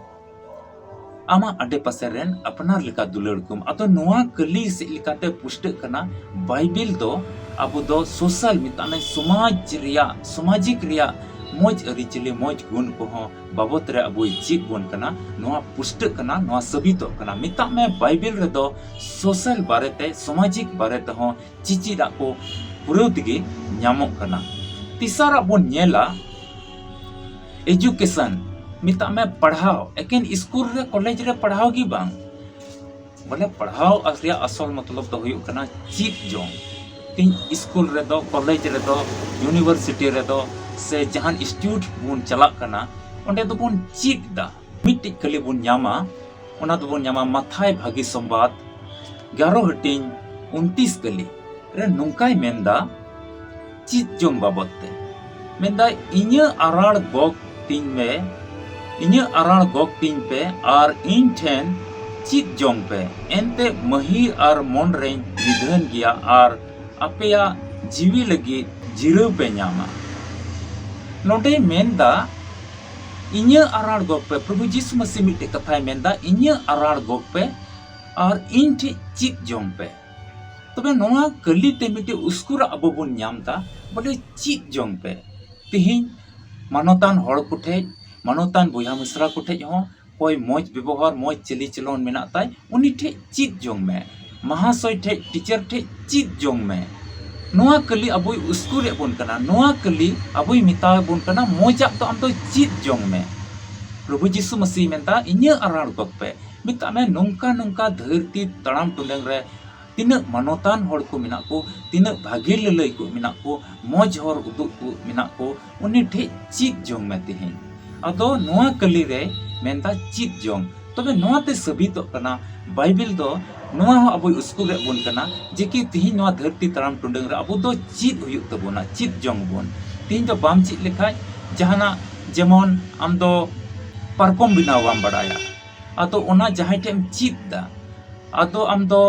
ᱟᱢᱟᱜ ᱟᱰᱮᱯᱟᱥᱮ ᱨᱮᱱ ᱟᱯᱱᱟᱨ ᱞᱮᱠᱟ ᱫᱩᱞᱟᱹᱲ ᱠᱚᱢ᱾ ᱟᱫᱚ ᱱᱚᱣᱟ ᱠᱟᱹᱞᱤ ᱥᱮᱫ ᱞᱮᱠᱟᱛᱮ ᱯᱩᱥᱴᱟᱹᱜ ᱠᱟᱱᱟ, ᱵᱟᱭᱵᱮᱞ ᱫᱚ ᱟᱵᱚ ᱫᱚ social, ᱢᱮᱛᱟᱜ ᱢᱮ ᱥᱚᱢᱟᱡᱽ ᱨᱮᱭᱟᱜ, ᱥᱟᱢᱟᱡᱤᱠ ᱨᱮᱭᱟᱜ ᱢᱚᱡᱽ ᱟᱹᱨᱤᱪᱟᱹᱞᱤ, ᱢᱚᱡᱽ ᱜᱩᱱ ᱠᱚᱦᱚᱸ ᱵᱟᱵᱚᱛ ᱨᱮ ᱟᱵᱚᱭ ᱪᱮᱫ ᱵᱚᱱ ᱠᱟᱱᱟ᱾ ᱱᱚᱣᱟ ᱯᱩᱥᱴᱟᱹᱜ ᱠᱟᱱᱟ, ᱱᱚᱣᱟ ᱥᱟᱹᱵᱤᱛᱚᱜ ᱠᱟᱱᱟ᱾ ᱢᱮᱛᱟᱜ ᱢᱮ ᱵᱟᱭᱵᱮᱞ ᱨᱮᱫᱚ social ᱵᱟᱨᱮᱛᱮ, ᱥᱟᱢᱟᱡᱤᱠ ᱵᱟᱨᱮ ᱛᱮᱦᱚᱸ ᱪᱤᱪᱤᱫᱟᱜ ᱠᱚ ᱯᱩᱨᱟᱹᱣ ᱛᱮᱜᱮ ᱧᱟᱢᱚᱜ ᱠᱟᱱᱟ᱾ ᱛᱮᱥᱟᱨᱟᱜ ᱵᱚᱱ ᱧᱮᱞᱟ education, ᱢᱮᱛᱟᱜ ᱢᱮ ᱯᱟᱲᱦᱟᱣ, ᱮᱠᱮᱱ ᱥᱠᱩᱞ ᱨᱮ ᱠᱚᱞᱮᱡᱽ ᱨᱮ ᱯᱟᱲᱦᱟᱣ ᱜᱮ ᱵᱟᱝ᱾ ᱵᱚᱞᱮ ᱯᱟᱲᱦᱟᱣ ᱨᱮᱭᱟᱜ ᱟᱥᱚᱞ ᱢᱚᱛᱞᱚᱵ ᱫᱚ ᱦᱩᱭᱩᱜ ᱠᱟᱱᱟ ᱪᱮᱫ ᱡᱚᱝ᱾ ᱛᱮᱦᱮᱧ ᱥᱠᱩᱞ ᱨᱮᱫᱚ, ᱠᱚᱞᱮᱡᱽ ᱨᱮᱫᱚ, ᱤᱭᱩᱱᱤᱵᱷᱟᱨᱥᱤᱴᱤ ᱨᱮᱫᱚ, ᱥᱮ ᱡᱟᱦᱟᱱ ᱤᱱᱥᱴᱤᱴᱭᱩᱴ ᱵᱚᱱ ᱪᱟᱞᱟᱜ ᱠᱟᱱᱟ, ᱚᱸᱰᱮ ᱫᱚᱵᱚᱱ ᱪᱮᱫ ᱮᱫᱟ᱾ ᱢᱤᱫᱴᱤᱡ ᱠᱟᱹᱞᱤ ᱵᱚᱱ ᱧᱟᱢᱟ, ᱚᱱᱟ ᱫᱚᱵᱚᱱ ᱧᱟᱢᱟ ᱢᱟᱛᱷᱟᱭ ᱵᱷᱟᱹᱜᱤ ᱥᱚᱢᱵᱟᱫ ᱜᱮᱞ ᱦᱟᱹᱴᱤᱧ ᱩᱱᱛᱤᱥ ᱠᱟᱹᱞᱤ ᱨᱮ ᱱᱚᱝᱠᱟᱭ ᱢᱮᱱᱫᱟ ᱪᱮᱫ ᱡᱚᱝ ᱵᱟᱵᱚᱫ ᱛᱮ᱾ ᱢᱮᱱᱫᱟᱭ, "ᱤᱧᱟᱹᱜ ᱟᱨᱟᱲ ᱜᱚᱜ ᱛᱤᱧ ᱢᱮ, ᱤᱧᱟᱹᱜ ᱟᱨᱟᱲ ᱜᱚᱜ ᱛᱤᱧ ᱯᱮ ᱟᱨ ᱤᱧ ᱴᱷᱮᱱ ᱪᱮᱫ ᱡᱚᱝ ᱯᱮ, ᱮᱱᱛᱮ ᱢᱟᱹᱦᱤᱨ ᱟᱨ ᱢᱚᱱ ᱨᱮᱧ ᱱᱤᱫᱷᱟᱹᱱ ᱜᱮᱭᱟ ᱟᱨ ᱟᱯᱮᱭᱟᱜ ᱡᱤᱣᱤ ᱞᱟᱹᱜᱤᱫ ᱡᱤᱨᱟᱹᱣ ᱯᱮ ᱧᱟᱢᱟ᱾" ᱱᱚᱰᱮᱭ ᱢᱮᱱᱫᱟ, "ᱤᱧᱟᱹᱜ ᱟᱨᱟᱲ ᱜᱚᱜ ᱯᱮ᱾" ᱯᱨᱚᱵᱷᱩ ᱡᱤᱥᱩ ᱢᱟᱹᱥᱤ ᱢᱤᱫᱴᱮᱡ ᱠᱟᱛᱷᱟᱭ ᱢᱮᱱᱫᱟ, "ᱤᱧᱟᱹᱜ ᱟᱨᱟᱲ ᱜᱚᱜ ᱯᱮ ᱟᱨ ᱤᱧ ᱴᱷᱮᱡ ᱪᱮᱫ ᱡᱚᱝ ᱯᱮ᱾" ᱛᱚᱵᱮ ᱱᱚᱣᱟ ᱠᱟᱹᱞᱤ ᱛᱮ ᱢᱤᱫᱴᱮᱡ ᱩᱥᱠᱩᱨᱟᱜ ᱟᱵᱚ ᱵᱚᱱ ᱧᱟᱢ ᱮᱫᱟ, ᱵᱚᱞᱮ ᱪᱮᱫ ᱡᱚᱝ ᱯᱮ᱾ ᱛᱤᱦᱤᱧ ᱢᱟᱱᱚᱛᱟᱱ ᱦᱚᱲ ᱠᱚᱴᱷᱮᱡ, ᱢᱟᱱᱚᱛᱟᱱ ᱵᱚᱭᱦᱟ ᱢᱤᱥᱨᱟ ᱠᱚᱴᱷᱮᱡ ᱦᱚᱸ ᱚᱠᱚᱭ ᱢᱚᱡᱽ ᱵᱮᱵᱚᱦᱟᱨ, ᱢᱚᱡᱽ ᱪᱟᱹᱞᱤ ᱪᱚᱞᱚᱱ ᱢᱮᱱᱟᱜ ᱛᱟᱭ, ᱩᱱᱤ ᱴᱷᱮᱡ ᱪᱮᱫ ᱡᱚᱝ ᱢᱮ᱾ ᱢᱟᱦᱟᱥᱚᱭ ᱴᱷᱮᱡ, ᱴᱤᱪᱟᱨ ᱴᱷᱮᱡ ᱪᱮᱫ ᱡᱚᱝ ᱢᱮ᱾ ᱱᱚᱣᱟ ᱠᱟᱹᱞᱤ ᱟᱵᱚᱭ ᱩᱥᱠᱩᱨᱮᱫ ᱵᱚᱱ ᱠᱟᱱᱟ, ᱱᱚᱣᱟ ᱠᱟᱹᱞᱤ ᱟᱵᱚᱭ ᱢᱮᱛᱟ ᱵᱚᱱ ᱠᱟᱱᱟ, ᱢᱚᱡᱟᱜ ᱫᱚ ᱟᱢ ᱫᱚ ᱪᱮᱫ ᱡᱚᱝ ᱢᱮ᱾ ᱯᱨᱚᱵᱷᱩ ᱡᱤᱥᱩ ᱢᱟᱹᱥᱤ ᱢᱮᱱᱫᱟ, "ᱤᱧᱟᱹᱜ ᱟᱨᱟᱲ ᱜᱚᱜ ᱯᱮ᱾" ᱢᱮᱛᱟᱜ ᱢᱮ, ᱱᱚᱝᱠᱟ ᱱᱚᱝᱠᱟ ᱫᱷᱟᱹᱨᱛᱤ ᱛᱟᱲᱟᱢ ᱴᱩᱰᱟᱹᱝ ᱨᱮ ᱛᱤᱱᱟᱹᱜ ᱢᱟᱱᱚᱛᱟᱱ ᱦᱚᱲ ᱠᱚ ᱢᱮᱱᱟᱜ ᱠᱚ, ᱛᱤᱱᱟᱹᱜ ᱵᱷᱟᱜᱮ ᱞᱟᱹᱞᱟᱹᱭ ᱠᱚ ᱢᱮᱱᱟᱜ ᱠᱚ, ᱢᱚᱡᱽ ᱦᱚᱨ ᱩᱫᱩᱜ ᱠᱚ ᱢᱮᱱᱟᱜ ᱠᱚ, ᱩᱱᱤ ᱴᱷᱮᱡ ᱪᱮᱫ ᱡᱚᱝ ᱢᱮ ᱛᱮᱦᱮᱧ᱾ ᱟᱫᱚ ᱱᱚᱣᱟ ᱠᱟᱹᱞᱤ ᱨᱮ ᱢᱮᱱᱫᱟ ᱪᱮᱫ ᱡᱚᱝ᱾ ᱛᱚᱵᱮ ᱱᱚᱣᱟ ᱛᱮ ᱥᱟᱹᱵᱤᱛᱚᱜ ᱠᱟᱱᱟ, ᱵᱟᱭᱵᱮᱞ ᱫᱚ ᱱᱚᱣᱟ ᱦᱚᱸ ᱟᱵᱚᱭ ᱩᱥᱠᱩᱨᱮᱫ ᱵᱚᱱ ᱠᱟᱱᱟ, ᱡᱮ ᱠᱤ ᱛᱤᱦᱤᱧ ᱱᱚᱣᱟ ᱫᱷᱟᱹᱨᱛᱤ ᱛᱟᱲᱟᱢ ᱴᱩᱰᱟᱹᱝ ᱨᱮ ᱟᱵᱚ ᱫᱚ ᱪᱮᱫ ᱦᱩᱭᱩᱜ ᱛᱟᱵᱚᱱᱟ, ᱪᱮᱫ ᱡᱚᱝ ᱵᱚᱱ᱾ ᱛᱤᱦᱤᱧ ᱫᱚ ᱵᱟᱢ ᱪᱮᱫ ᱞᱮᱠᱷᱟᱡ, ᱡᱟᱦᱟᱱᱟᱜ, ᱡᱮᱢᱚᱱ ᱟᱢ ᱫᱚ ᱯᱟᱨᱠᱚᱢ ᱵᱮᱱᱟᱣ ᱵᱟᱢ ᱵᱟᱲᱟᱭᱟ, ᱟᱫᱚ ᱚᱱᱟ ᱡᱟᱦᱟᱸᱭ ᱴᱷᱮᱡ ᱮᱢ ᱪᱮᱫ ᱫᱟ, ᱟᱫᱚ ᱟᱢ ᱫᱚ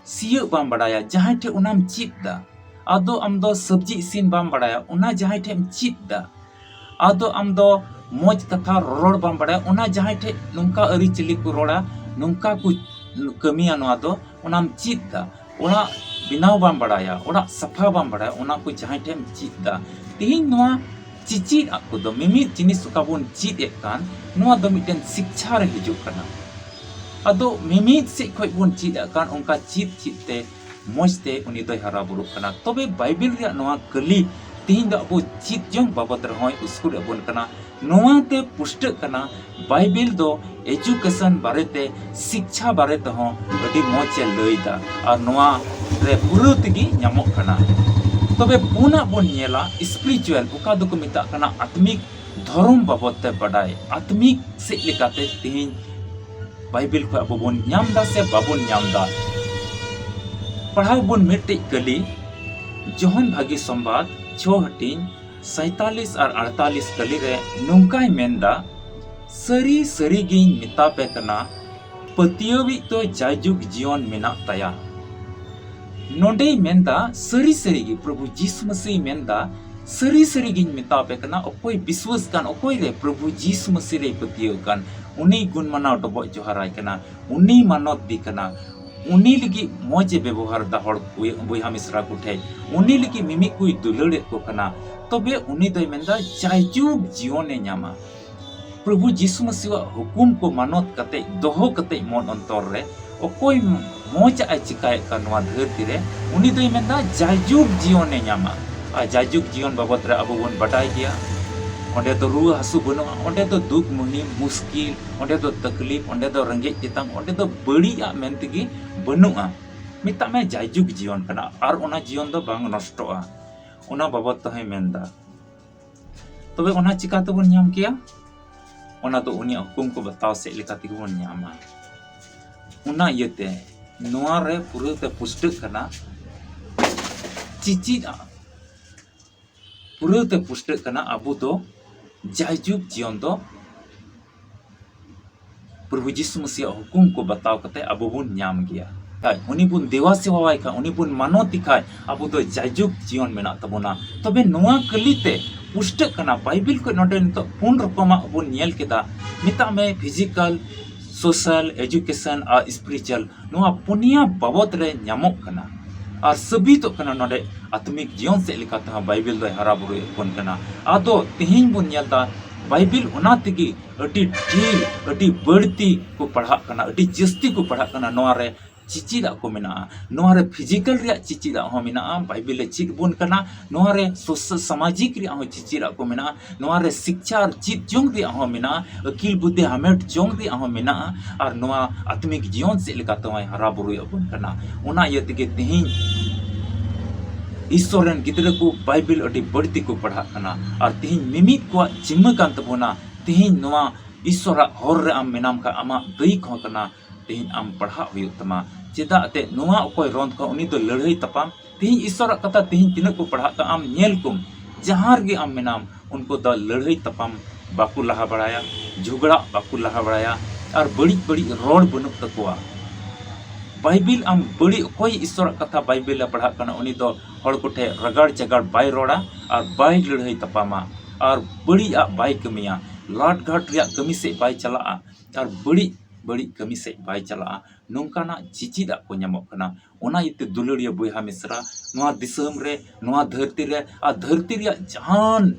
ᱥᱤᱭᱳᱜ ᱵᱟᱢ ᱵᱟᱲᱟᱭᱟ, ᱡᱟᱦᱟᱸᱭ ᱴᱷᱮᱡ ᱚᱱᱟᱢ ᱪᱮᱫ ᱫᱟ, ᱟᱫᱚ ᱟᱢ ᱫᱚ ᱥᱚᱵᱽᱡᱤ ᱤᱥᱤᱱ ᱵᱟᱢ ᱵᱟᱲᱟᱭᱟ, ᱚᱱᱟ ᱡᱟᱦᱟᱸᱭ ᱴᱷᱮᱡ ᱮᱢ ᱪᱮᱫ ᱫᱟ᱾ ᱟᱫᱚ ᱟᱢ ᱫᱚ ᱢᱚᱡᱽ ᱠᱟᱛᱷᱟ ᱨᱚᱲ ᱵᱟᱢ ᱵᱟᱲᱟᱭᱟ, ᱚᱱᱟ ᱡᱟᱦᱟᱸᱭ ᱴᱷᱮᱡ ᱱᱚᱝᱠᱟ ᱟᱹᱨᱤᱪᱟᱹᱞᱤ ᱠᱚ ᱨᱚᱲᱟ, ᱱᱚᱝᱠᱟ ᱠᱚ ᱠᱟᱹᱢᱤᱭᱟ, ᱱᱚᱣᱟ ᱫᱚ ᱚᱱᱟᱢ ᱪᱮᱫ ᱫᱟ᱾ ᱚᱲᱟᱜ ᱵᱮᱱᱟᱣ ᱵᱟᱢ ᱵᱟᱲᱟᱭᱟ, ᱚᱲᱟᱜ ᱥᱟᱯᱷᱟ ᱵᱟᱢ ᱵᱟᱲᱟᱭᱟ, ᱚᱱᱟ ᱠᱚ ᱡᱟᱦᱟᱸᱭ ᱴᱷᱮᱡ ᱮᱢ ᱪᱮᱫ ᱫᱟ᱾ ᱛᱮᱦᱮᱧ ᱱᱚᱣᱟ ᱪᱮᱪᱮᱫ ᱟᱜ ᱠᱚᱫᱚ, ᱢᱤᱢᱤᱫ ᱡᱤᱱᱤᱥ ᱚᱠᱟ ᱵᱚᱱ ᱪᱮᱫ ᱮᱫ ᱠᱟᱱ, ᱱᱚᱣᱟ ᱫᱚ ᱢᱤᱫᱴᱮᱱ ᱥᱤᱠᱪᱷᱟ ᱨᱮ ᱦᱤᱡᱩᱜ ᱠᱟᱱᱟ᱾ ᱟᱫᱚ ᱢᱤᱢᱤᱫ ᱥᱮᱫ ᱠᱷᱚᱡ ᱵᱚᱱ ᱪᱮᱫ ᱟᱜ ᱠᱟᱱ, ᱚᱱᱠᱟ ᱪᱮᱫ ᱪᱮᱫ ᱛᱮ ᱢᱚᱡᱽ ᱛᱮ ᱩᱱᱤ ᱫᱚᱭ ᱦᱟᱨᱟ ᱵᱩᱨᱩᱜ ᱠᱟᱱᱟ᱾ ᱛᱚᱵᱮ ᱵᱟᱭᱵᱮᱞ ᱨᱮᱭᱟᱜ ᱱᱚᱣᱟ ᱠᱟᱹᱞᱤ ᱛᱮᱦᱮᱧ ᱫᱚ ᱟᱵᱚ ᱪᱮᱫ ᱡᱚᱝ ᱵᱟᱵᱚᱛ ᱨᱮᱦᱚᱸᱭ ᱩᱥᱠᱩᱨ ᱮᱫ ᱵᱚᱱ ᱠᱟᱱᱟ᱾ ᱱᱚᱣᱟ ᱛᱮ ᱯᱩᱥᱴᱟᱹᱜ ᱠᱟᱱᱟ, ᱵᱟᱭᱵᱮᱞ ᱫᱚ education ᱵᱟᱨᱮᱛᱮ, ᱥᱤᱠᱪᱷᱟ ᱵᱟᱨᱮ ᱛᱮᱦᱚᱸ ᱟᱹᱰᱤ ᱢᱚᱡᱽ ᱮ ᱞᱟᱹᱭ ᱫᱟ᱾ ᱟᱨ ᱱᱚᱣᱟ ᱨᱮ ᱯᱩᱨᱟᱹ ᱛᱮᱜᱮ ᱧᱟᱢᱚᱜ ᱠᱟᱱᱟ᱾ ᱛᱚᱵᱮ ᱯᱩᱱᱟᱜ ᱵᱚᱱ ᱧᱮᱞᱟ, spiritual, ᱚᱠᱟ ᱫᱚᱠᱚ ᱢᱮᱛᱟᱜ ᱠᱟᱱᱟ ᱟᱛᱢᱤᱠ ᱫᱷᱚᱨᱚᱢ ᱵᱟᱵᱚᱛ ᱛᱮ ᱵᱟᱰᱟᱭ, ᱟᱛᱢᱤᱠ ᱥᱮᱫ ᱞᱮᱠᱟᱛᱮ ᱛᱮᱦᱮᱧ ᱵᱟᱭᱵᱮᱞ ᱠᱷᱚᱱ ᱟᱵᱚ ᱵᱚᱱ ᱧᱟᱢ ᱫᱟ ᱥᱮ ᱵᱟᱵᱚᱱ ᱧᱟᱢ ᱫᱟ? ᱯᱟᱲᱦᱟᱣ ᱵᱚᱱ ᱢᱤᱫᱴᱮᱡ ᱠᱟᱹᱞᱤ, ᱡᱚᱦᱚᱱ ᱵᱷᱟᱹᱜᱤ ᱥᱚᱢᱵᱟᱫ ᱪᱷᱚ ᱦᱟᱹᱴᱤᱧ ᱥᱟᱭᱛᱟᱞᱤᱥ ᱟᱨ ᱟᱲᱛᱟᱞᱤᱥ ᱠᱟᱹᱞᱤ ᱨᱮ ᱱᱚᱝᱠᱟᱭ ᱢᱮᱱ ᱫᱟ, "ᱥᱟᱹᱨᱤ ᱥᱟᱹᱨᱤ ᱜᱤᱧ ᱢᱮᱛᱟ ᱯᱮ ᱠᱟᱱᱟ, ᱯᱟᱹᱛᱭᱟᱹᱣᱤᱡ ᱫᱚ ᱡᱟᱭᱡᱩᱜᱽ ᱡᱤᱭᱚᱱ ᱢᱮᱱᱟᱜ ᱛᱟᱭᱟ᱾" ᱱᱚᱰᱮᱭ ᱢᱮᱱ ᱫᱟ, ᱥᱟᱹᱨᱤ ᱥᱟᱹᱨᱤ ᱜᱮ, ᱯᱨᱚᱵᱷᱩ ᱡᱤᱥᱩ ᱢᱟᱹᱥᱤᱭ ᱢᱮᱱ ᱫᱟ, "ᱥᱟᱹᱨᱤ ᱥᱟᱹᱨᱤ ᱜᱤᱧ ᱢᱮᱛᱟ ᱯᱮ ᱠᱟᱱᱟ, ᱚᱠᱚᱭ ᱵᱤᱥᱣᱟᱹᱥ ᱠᱟᱱ, ᱚᱠᱚᱭ ᱨᱮ ᱯᱨᱚᱵᱷᱩ ᱡᱤᱥᱩ ᱢᱟᱹᱥᱤ ᱨᱮᱭ ᱯᱟᱹᱛᱭᱟᱹᱣ ᱠᱟᱱ, ᱩᱱᱤ ᱜᱩᱱ ᱢᱟᱱᱟᱣ ᱰᱚᱵᱚᱜ ᱡᱚᱦᱟᱨᱟᱭ ᱠᱟᱱᱟ, ᱩᱱᱤ ᱢᱟᱱᱚᱛ ᱫᱤ ᱠᱟᱱᱟ, ᱩᱱᱤ ᱞᱟᱹᱜᱤᱫ ᱢᱚᱡᱽ ᱮ ᱵᱮᱵᱚᱦᱟᱨ ᱫᱟ ᱦᱚᱲ ᱵᱚᱭ-, ᱵᱚᱭᱦᱟ ᱢᱤᱥᱨᱟ ᱠᱚ ᱴᱷᱮᱡ, ᱩᱱᱤ ᱞᱟᱹᱜᱤᱫ ᱢᱤᱢᱤᱫ ᱠᱚᱭ ᱫᱩᱞᱟᱹᱲᱮᱫ ᱠᱚ ᱠᱟᱱᱟ, ᱛᱚᱵᱮ ᱩᱱᱤ ᱫᱚᱭ ᱢᱮᱱ ᱫᱟ ᱡᱟᱭᱡᱩᱜᱽ ᱡᱤᱭᱚᱱᱮ ᱧᱟᱢᱟ᱾" ᱯᱨᱚᱵᱷᱩ ᱡᱤᱥᱩ ᱢᱟᱹᱥᱤᱣᱟᱜ ᱦᱩᱠᱩᱢ ᱠᱚ ᱢᱟᱱᱚᱛ ᱠᱟᱛᱮ, ᱫᱚᱦᱚ ᱠᱟᱛᱮ ᱢᱚᱱ ᱚᱱᱛᱚᱨ ᱨᱮ, ᱚᱠᱚᱭ ᱢᱚᱡᱽ ᱟᱜ ᱮ ᱪᱤᱠᱟᱭᱮᱫ ᱠᱟᱱ ᱱᱚᱣᱟ ᱫᱷᱟᱹᱨᱛᱤ ᱨᱮ, ᱩᱱᱤ ᱫᱚᱭ ᱢᱮᱱᱫᱟ ᱡᱟᱭᱡᱩᱜᱽ ᱡᱤᱭᱚᱱᱮ ᱧᱟᱢᱟ᱾ ᱟᱨ ᱡᱟᱭᱡᱩᱜᱽ ᱡᱤᱭᱚᱱ ᱵᱟᱵᱚᱫ ᱨᱮ ᱟᱵᱚ ᱵᱚᱱ ᱵᱟᱰᱟᱭ ᱜᱮᱭᱟ, ᱚᱸᱰᱮ ᱫᱚ ᱨᱩᱣᱟᱹ ᱦᱟᱹᱥᱩ ᱵᱟᱹᱱᱩᱜᱼᱟ, ᱚᱸᱰᱮ ᱫᱚ ᱫᱩᱠ ᱢᱩᱦᱤᱢ, ᱢᱩᱥᱠᱤᱞ, ᱚᱸᱰᱮ ᱫᱚ ᱛᱟᱠᱞᱤᱯ, ᱚᱸᱰᱮ ᱫᱚ ᱨᱮᱸᱜᱮᱡ ᱛᱮᱛᱟᱝ, ᱚᱸᱰᱮ ᱫᱚ ᱵᱟᱹᱲᱤᱡ ᱟᱜ ᱢᱮᱱ ᱛᱮᱜᱮ ᱵᱟᱹᱱᱩᱜᱼᱟ᱾ ᱢᱮᱛᱟᱜ ᱢᱮ ᱡᱟᱭᱡᱩᱜᱽ ᱡᱤᱭᱚᱱ ᱠᱟᱱᱟ, ᱟᱨ ᱚᱱᱟ ᱡᱤᱭᱚᱱ ᱫᱚ ᱵᱟᱝ ᱱᱚᱥᱴᱚᱜᱼᱟ, ᱚᱱᱟ ᱵᱟᱵᱚᱫ ᱛᱮᱦᱚᱸᱭ ᱢᱮᱱᱫᱟ᱾ ᱛᱚᱵᱮ ᱚᱱᱟ ᱪᱤᱠᱟ ᱛᱮᱵᱚᱱ ᱧᱟᱢ ᱠᱮᱭᱟ? ᱚᱱᱟ ᱫᱚ ᱩᱱᱤᱭᱟᱜ ᱦᱩᱠᱩᱢ ᱠᱚ ᱵᱟᱛᱟᱣ ᱥᱮᱫ ᱞᱮᱠᱟ ᱛᱮᱜᱮ ᱵᱚᱱ ᱧᱟᱢᱟ᱾ ᱚᱱᱟ ᱤᱭᱟᱹᱛᱮ ᱱᱚᱣᱟ ᱨᱮ ᱯᱩᱨᱟᱹ ᱛᱮ ᱯᱩᱥᱴᱟᱹᱜ ᱠᱟᱱᱟ, ᱪᱤᱪᱤᱫ ᱯᱩᱨᱟᱹ ᱛᱮ ᱯᱩᱥᱴᱟᱹᱜ ᱠᱟᱱᱟ, ᱟᱵᱚ ᱫᱚ ᱡᱟᱭᱡᱩᱜᱽ ᱡᱤᱭᱚᱱ ᱫᱚ ᱯᱨᱚᱵᱷᱩ ᱡᱤᱥᱩ ᱢᱟᱹᱥᱤᱭᱟᱜ ᱦᱩᱠᱩᱢ ᱠᱚ ᱵᱟᱛᱟᱣ ᱠᱟᱛᱮ ᱟᱵᱚ ᱵᱚᱱ ᱧᱟᱢ ᱜᱮᱭᱟ᱾ ᱠᱷᱟᱡ, ᱩᱱᱤ ᱵᱚᱱ ᱫᱮᱣᱟ ᱥᱮᱣᱟᱣᱟᱭ ᱠᱷᱟᱡ, ᱩᱱᱤ ᱵᱚᱱ ᱢᱟᱱᱚᱛ ᱮ ᱠᱷᱟᱡ, ᱟᱵᱚ ᱫᱚ ᱡᱟᱭᱡᱩᱜᱽ ᱡᱤᱭᱚᱱ ᱢᱮᱱᱟᱜ ᱛᱟᱵᱚᱱᱟ᱾ ᱛᱚᱵᱮ ᱱᱚᱣᱟ ᱠᱟᱹᱞᱤ ᱛᱮ ᱯᱩᱥᱴᱟᱹᱜ ᱠᱟᱱᱟ, ᱵᱟᱭᱵᱮᱞ ᱠᱷᱚᱱ ᱱᱚᱰᱮ ᱱᱤᱛᱚᱜ ᱯᱩᱱ ᱨᱚᱠᱚᱢᱟᱜ ᱵᱚᱱ ᱧᱮᱞ ᱠᱮᱫᱟ᱾ ᱢᱮᱛᱟᱜ ᱢᱮ physical, social, education ᱟᱨ spiritual, ᱱᱚᱣᱟ ᱯᱩᱱᱭᱟ ᱵᱟᱵᱚᱛ ᱨᱮ ᱧᱟᱢᱚᱜ ᱠᱟᱱᱟ᱾ ᱟᱨ ᱥᱟᱹᱵᱤᱛᱚᱜ ᱠᱟᱱᱟ ᱱᱚᱰᱮ ᱟᱛᱢᱤᱠ ᱡᱤᱭᱚᱱ ᱥᱮᱫ ᱞᱮᱠᱟ ᱛᱮᱦᱚᱸ ᱵᱟᱭᱵᱮᱞ ᱫᱚᱭ ᱦᱟᱨᱟ ᱵᱩᱨᱩᱭᱮᱫ ᱵᱚᱱ ᱠᱟᱱᱟ᱾ ᱟᱫᱚ ᱛᱮᱦᱮᱧ ᱵᱚᱱ ᱧᱮᱞ ᱮᱫᱟ, ᱵᱟᱭᱵᱮᱞ ᱚᱱᱟ ᱛᱮᱜᱮ ᱟᱹᱰᱤ ᱰᱷᱮᱨ, ᱟᱹᱰᱤ ᱵᱟᱹᱲᱛᱤ ᱠᱚ ᱯᱟᱲᱦᱟᱜ ᱠᱟᱱᱟ, ᱟᱹᱰᱤ ᱡᱟᱹᱥᱛᱤ ᱠᱚ ᱯᱟᱲᱦᱟᱜ ᱠᱟᱱᱟ᱾ ᱱᱚᱣᱟ ᱨᱮ ᱪᱤᱪᱤᱫᱟᱜ ᱠᱚ ᱢᱮᱱᱟᱜᱼᱟ, ᱱᱚᱣᱟ ᱨᱮ physical ᱨᱮᱭᱟᱜ ᱪᱤᱪᱤᱫᱟᱜ ᱦᱚᱸ ᱢᱮᱱᱟᱜᱼᱟ, ᱵᱟᱭᱵᱮᱞ ᱮ ᱪᱮᱫ ᱵᱚᱱ ᱠᱟᱱᱟ᱾ ᱱᱚᱣᱟ ᱨᱮ ᱥᱳᱥᱟᱞ, ᱥᱟᱢᱟᱡᱤᱠ ᱨᱮᱭᱟᱜ ᱦᱚᱸ ᱪᱤᱪᱤᱫᱟᱜ ᱠᱚ ᱢᱮᱱᱟᱜᱼᱟ, ᱱᱚᱣᱟ ᱨᱮ ᱥᱤᱠᱪᱷᱟ ᱟᱨ ᱪᱮᱫ ᱡᱚᱝ ᱨᱮᱭᱟᱜ ᱦᱚᱸ ᱢᱮᱱᱟᱜᱼᱟ, ᱟᱹᱠᱤᱞ ᱵᱩᱫᱽᱫᱷᱤ ᱦᱟᱢᱮᱴ ᱡᱚᱝ ᱨᱮᱭᱟᱜ ᱦᱚᱸ ᱢᱮᱱᱟᱜᱼᱟ, ᱟᱨ ᱱᱚᱣᱟ ᱟᱛᱢᱤᱠ ᱡᱤᱭᱚᱱ ᱪᱮᱫ ᱞᱮᱠᱟ ᱛᱮᱦᱚᱸᱭ ᱦᱟᱨᱟ ᱵᱩᱨᱩᱭᱮᱫ ᱵᱚᱱ ᱠᱟᱱᱟ᱾ ᱚᱱᱟ ᱤᱭᱟᱹ ᱛᱮᱜᱮ ᱛᱮᱦᱮᱧ ᱤᱥᱥᱚᱨ ᱨᱮᱱ ᱜᱤᱫᱽᱨᱟᱹ ᱠᱚ ᱵᱟᱭᱵᱮᱞ ᱟᱹᱰᱤ ᱵᱟᱹᱲᱛᱤ ᱠᱚ ᱯᱟᱲᱦᱟᱜ ᱠᱟᱱᱟ᱾ ᱟᱨ ᱛᱮᱦᱮᱧ ᱢᱤᱢᱤᱫ ᱠᱚᱣᱟᱜ ᱡᱤᱢᱢᱟᱹ ᱠᱟᱱ ᱛᱟᱵᱚᱱᱟ, ᱛᱮᱦᱮᱧ ᱱᱚᱣᱟ ᱤᱥᱥᱚᱨᱟᱜ ᱦᱚᱨ ᱨᱮ ᱟᱢ ᱢᱮᱱᱟᱢ ᱠᱷᱟᱱ ᱟᱢᱟᱜ ᱫᱟᱹᱭᱤᱠ ᱦᱚᱸ ᱠᱟᱱᱟ, ᱛᱮᱦᱮᱧ ᱟᱢ ᱯᱟᱲᱦᱟᱜ ᱦᱩᱭᱩᱜ ᱛᱟᱢᱟ᱾ ᱪᱮᱫᱟᱜ ᱛᱮ ᱱᱚᱣᱟ ᱚᱠᱚᱭ ᱨᱚᱸᱫ ᱠᱚ, ᱩᱱᱤ ᱫᱚ ᱞᱟᱹᱲᱦᱟᱹᱭ ᱛᱟᱯᱟᱢ᱾ ᱛᱮᱦᱮᱧ ᱤᱥᱥᱚᱨᱟᱜ ᱠᱟᱛᱷᱟ ᱛᱮᱦᱮᱧ ᱛᱤᱱᱟᱹᱜ ᱠᱚ ᱯᱟᱲᱦᱟᱜ ᱠᱟᱱᱟ, ᱟᱢ ᱧᱮᱞ ᱠᱚᱢ, ᱡᱟᱦᱟᱸ ᱨᱮᱜᱮ ᱟᱢ ᱢᱮᱱᱟᱢ, ᱩᱱᱠᱩ ᱫᱚ ᱞᱟᱹᱲᱦᱟᱹᱭ ᱛᱟᱯᱟᱢ ᱵᱟᱠᱚ ᱞᱟᱦᱟ ᱵᱟᱲᱟᱭᱟ, ᱡᱷᱚᱜᱽᱲᱟ ᱵᱟᱠᱚ ᱞᱟᱦᱟ ᱵᱟᱲᱟᱭᱟ, ᱟᱨ ᱵᱟᱹᱲᱤᱡ ᱵᱟᱹᱲᱤᱡ ᱨᱚᱲ ᱵᱟᱹᱱᱩᱜ ᱛᱟᱠᱚᱣᱟ᱾ ᱵᱟᱭᱵᱮᱞ ᱟᱢ ᱵᱟᱹᱲᱤᱡ, ᱚᱠᱚᱭ ᱤᱥᱥᱚᱨᱟᱜ ᱠᱟᱛᱷᱟ ᱵᱟᱭᱵᱮᱞ ᱮ ᱯᱟᱲᱦᱟᱜ ᱠᱟᱱᱟ, ᱩᱱᱤ ᱫᱚ ᱦᱚᱲ ᱠᱚᱴᱷᱮᱱ ᱨᱟᱜᱟᱲ ᱪᱟᱜᱟᱲ ᱵᱟᱭ ᱨᱚᱲᱟ ᱟᱨ ᱵᱟᱭ ᱞᱟᱹᱲᱦᱟᱹᱭ ᱛᱟᱯᱟᱢᱟ ᱟᱨ ᱵᱟᱹᱲᱤᱡ ᱟᱜ ᱵᱟᱭ ᱠᱟᱹᱢᱤᱭᱟ, ᱞᱟᱴ ᱜᱷᱟᱴ ᱨᱮᱭᱟᱜ ᱠᱟᱹᱢᱤ ᱥᱮᱫ ᱵᱟᱭ ᱪᱟᱞᱟᱜᱼᱟ ᱟᱨ ᱵᱟᱹᱲᱤᱡ ᱵᱟᱹᱲᱤᱡ ᱠᱟᱹᱢᱤ ᱥᱮᱫ ᱵᱟᱭ ᱪᱟᱞᱟᱜᱼᱟ᱾ ᱱᱚᱝᱠᱟᱱᱟᱜ ᱪᱤᱪᱤᱫᱟᱜ ᱠᱚ ᱧᱟᱢᱚᱜ ᱠᱟᱱᱟ᱾ ᱚᱱᱟ ᱤᱭᱟᱹᱛᱮ ᱫᱩᱞᱟᱹᱲᱤᱭᱟᱹ ᱵᱚᱭᱦᱟ ᱢᱤᱥᱨᱟ, ᱱᱚᱣᱟ ᱫᱤᱥᱚᱢ ᱨᱮ, ᱱᱚᱣᱟ ᱫᱷᱟᱹᱨᱛᱤ ᱨᱮ ᱟᱨ ᱫᱷᱟᱹᱨᱛᱤ ᱨᱮᱭᱟᱜ ᱡᱟᱦᱟᱱ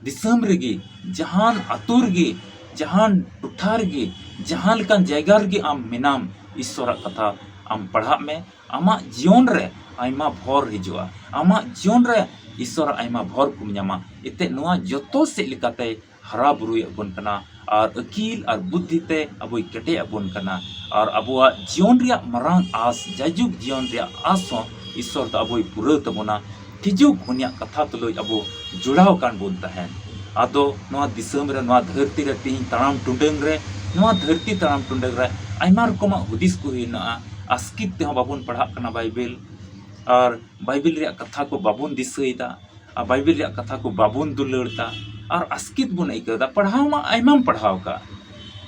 ᱫᱤᱥᱚᱢ ᱨᱮᱜᱮ, ᱡᱟᱦᱟᱱ ᱟᱹᱛᱩ ᱨᱮᱜᱮ, ᱡᱟᱦᱟᱱ ᱴᱚᱴᱷᱟ ᱨᱮᱜᱮ, ᱡᱟᱦᱟᱸ ᱞᱮᱠᱟᱱ ᱡᱟᱭᱜᱟ ᱨᱮᱜᱮ ᱟᱢ ᱢᱮᱱᱟᱢ, ᱤᱥᱥᱚᱨᱟᱜ ᱠᱟᱛᱷᱟ ᱟᱢ ᱯᱟᱲᱦᱟᱜ ᱢᱮ᱾ ᱟᱢᱟᱜ ᱡᱤᱭᱚᱱ ᱨᱮ ᱟᱭᱢᱟ ᱵᱷᱚᱨ ᱦᱤᱡᱩᱜᱼᱟ᱾ ᱟᱢᱟᱜ ᱡᱤᱭᱚᱱ ᱨᱮ ᱤᱥᱥᱚᱨᱟᱜ ᱟᱭᱢᱟ ᱵᱷᱚᱨ ᱠᱚᱢ ᱧᱟᱢᱟ᱾ ᱮᱱᱛᱮᱫ ᱱᱚᱣᱟ ᱡᱚᱛᱚ ᱥᱮᱫ ᱞᱮᱠᱟᱛᱮ ᱦᱟᱨᱟ ᱵᱩᱨᱩᱭᱮᱫ ᱵᱚᱱ ᱠᱟᱱᱟ ᱟᱨ ᱟᱹᱠᱤᱞ ᱟᱨ ᱵᱩᱫᱽᱫᱷᱤ ᱛᱮ ᱟᱵᱚᱭ ᱠᱮᱴᱮᱡ ᱟᱵᱚᱱ ᱠᱟᱱᱟ᱾ ᱟᱨ ᱟᱵᱚᱣᱟᱜ ᱡᱤᱭᱚᱱ ᱨᱮᱭᱟᱜ ᱢᱟᱨᱟᱝ ᱟᱸᱥ, ᱡᱟᱭᱡᱩᱜᱽ ᱡᱤᱭᱚᱱ ᱨᱮᱭᱟᱜ ᱟᱸᱥ ᱦᱚᱸ ᱤᱥᱥᱚᱨ ᱫᱚ ᱟᱵᱚᱭ ᱯᱩᱨᱟᱹᱣ ᱛᱟᱵᱚᱱᱟ᱾ ᱦᱤᱡᱩᱜ ᱩᱱᱤᱭᱟᱜ ᱠᱟᱛᱷᱟ ᱛᱩᱞᱩᱡ ᱟᱵᱚ ᱡᱚᱲᱟᱣ ᱟᱠᱟᱱ ᱵᱚᱱ ᱛᱟᱦᱮᱱ᱾ ᱟᱫᱚ ᱱᱚᱣᱟ ᱫᱤᱥᱚᱢ ᱨᱮ, ᱱᱚᱣᱟ ᱫᱷᱟᱹᱨᱛᱤ ᱨᱮ ᱛᱮᱦᱮᱧ ᱛᱟᱲᱟᱢ ᱴᱩᱰᱟᱹᱝ ᱨᱮ, ᱱᱚᱣᱟ ᱫᱷᱟᱹᱨᱛᱤ ᱛᱟᱲᱟᱢ ᱴᱩᱰᱟᱹᱝ ᱨᱮ ᱟᱭᱢᱟ ᱨᱚᱠᱚᱢᱟᱜ ᱦᱩᱫᱤᱥ ᱠᱚ ᱦᱩᱭ ᱢᱮᱱᱟᱜᱼᱟ᱾ ᱟᱥᱠᱮᱛ ᱛᱮᱦᱚᱸ ᱵᱟᱵᱚᱱ ᱯᱟᱲᱦᱟᱜ ᱠᱟᱱᱟ ᱵᱟᱭᱵᱮᱞ, ᱟᱨ ᱵᱟᱭᱵᱮᱞ ᱨᱮᱭᱟᱜ ᱠᱟᱛᱷᱟ ᱠᱚ ᱵᱟᱵᱚᱱ ᱫᱤᱥᱟᱹᱭᱮᱫᱟ, ᱟᱨ ᱵᱟᱭᱵᱮᱞ ᱨᱮᱭᱟᱜ ᱠᱟᱛᱷᱟ ᱠᱚ ᱵᱟᱵᱚᱱ ᱫᱩᱞᱟᱹᱲ ᱮᱫᱟ, ᱟᱨ ᱟᱥᱠᱮᱛ ᱵᱚᱱ ᱟᱹᱭᱠᱟᱹᱣ ᱮᱫᱟ᱾ ᱯᱟᱲᱦᱟᱣ ᱢᱟ ᱟᱭᱢᱟᱢ ᱯᱟᱲᱦᱟᱣ ᱠᱟᱜ,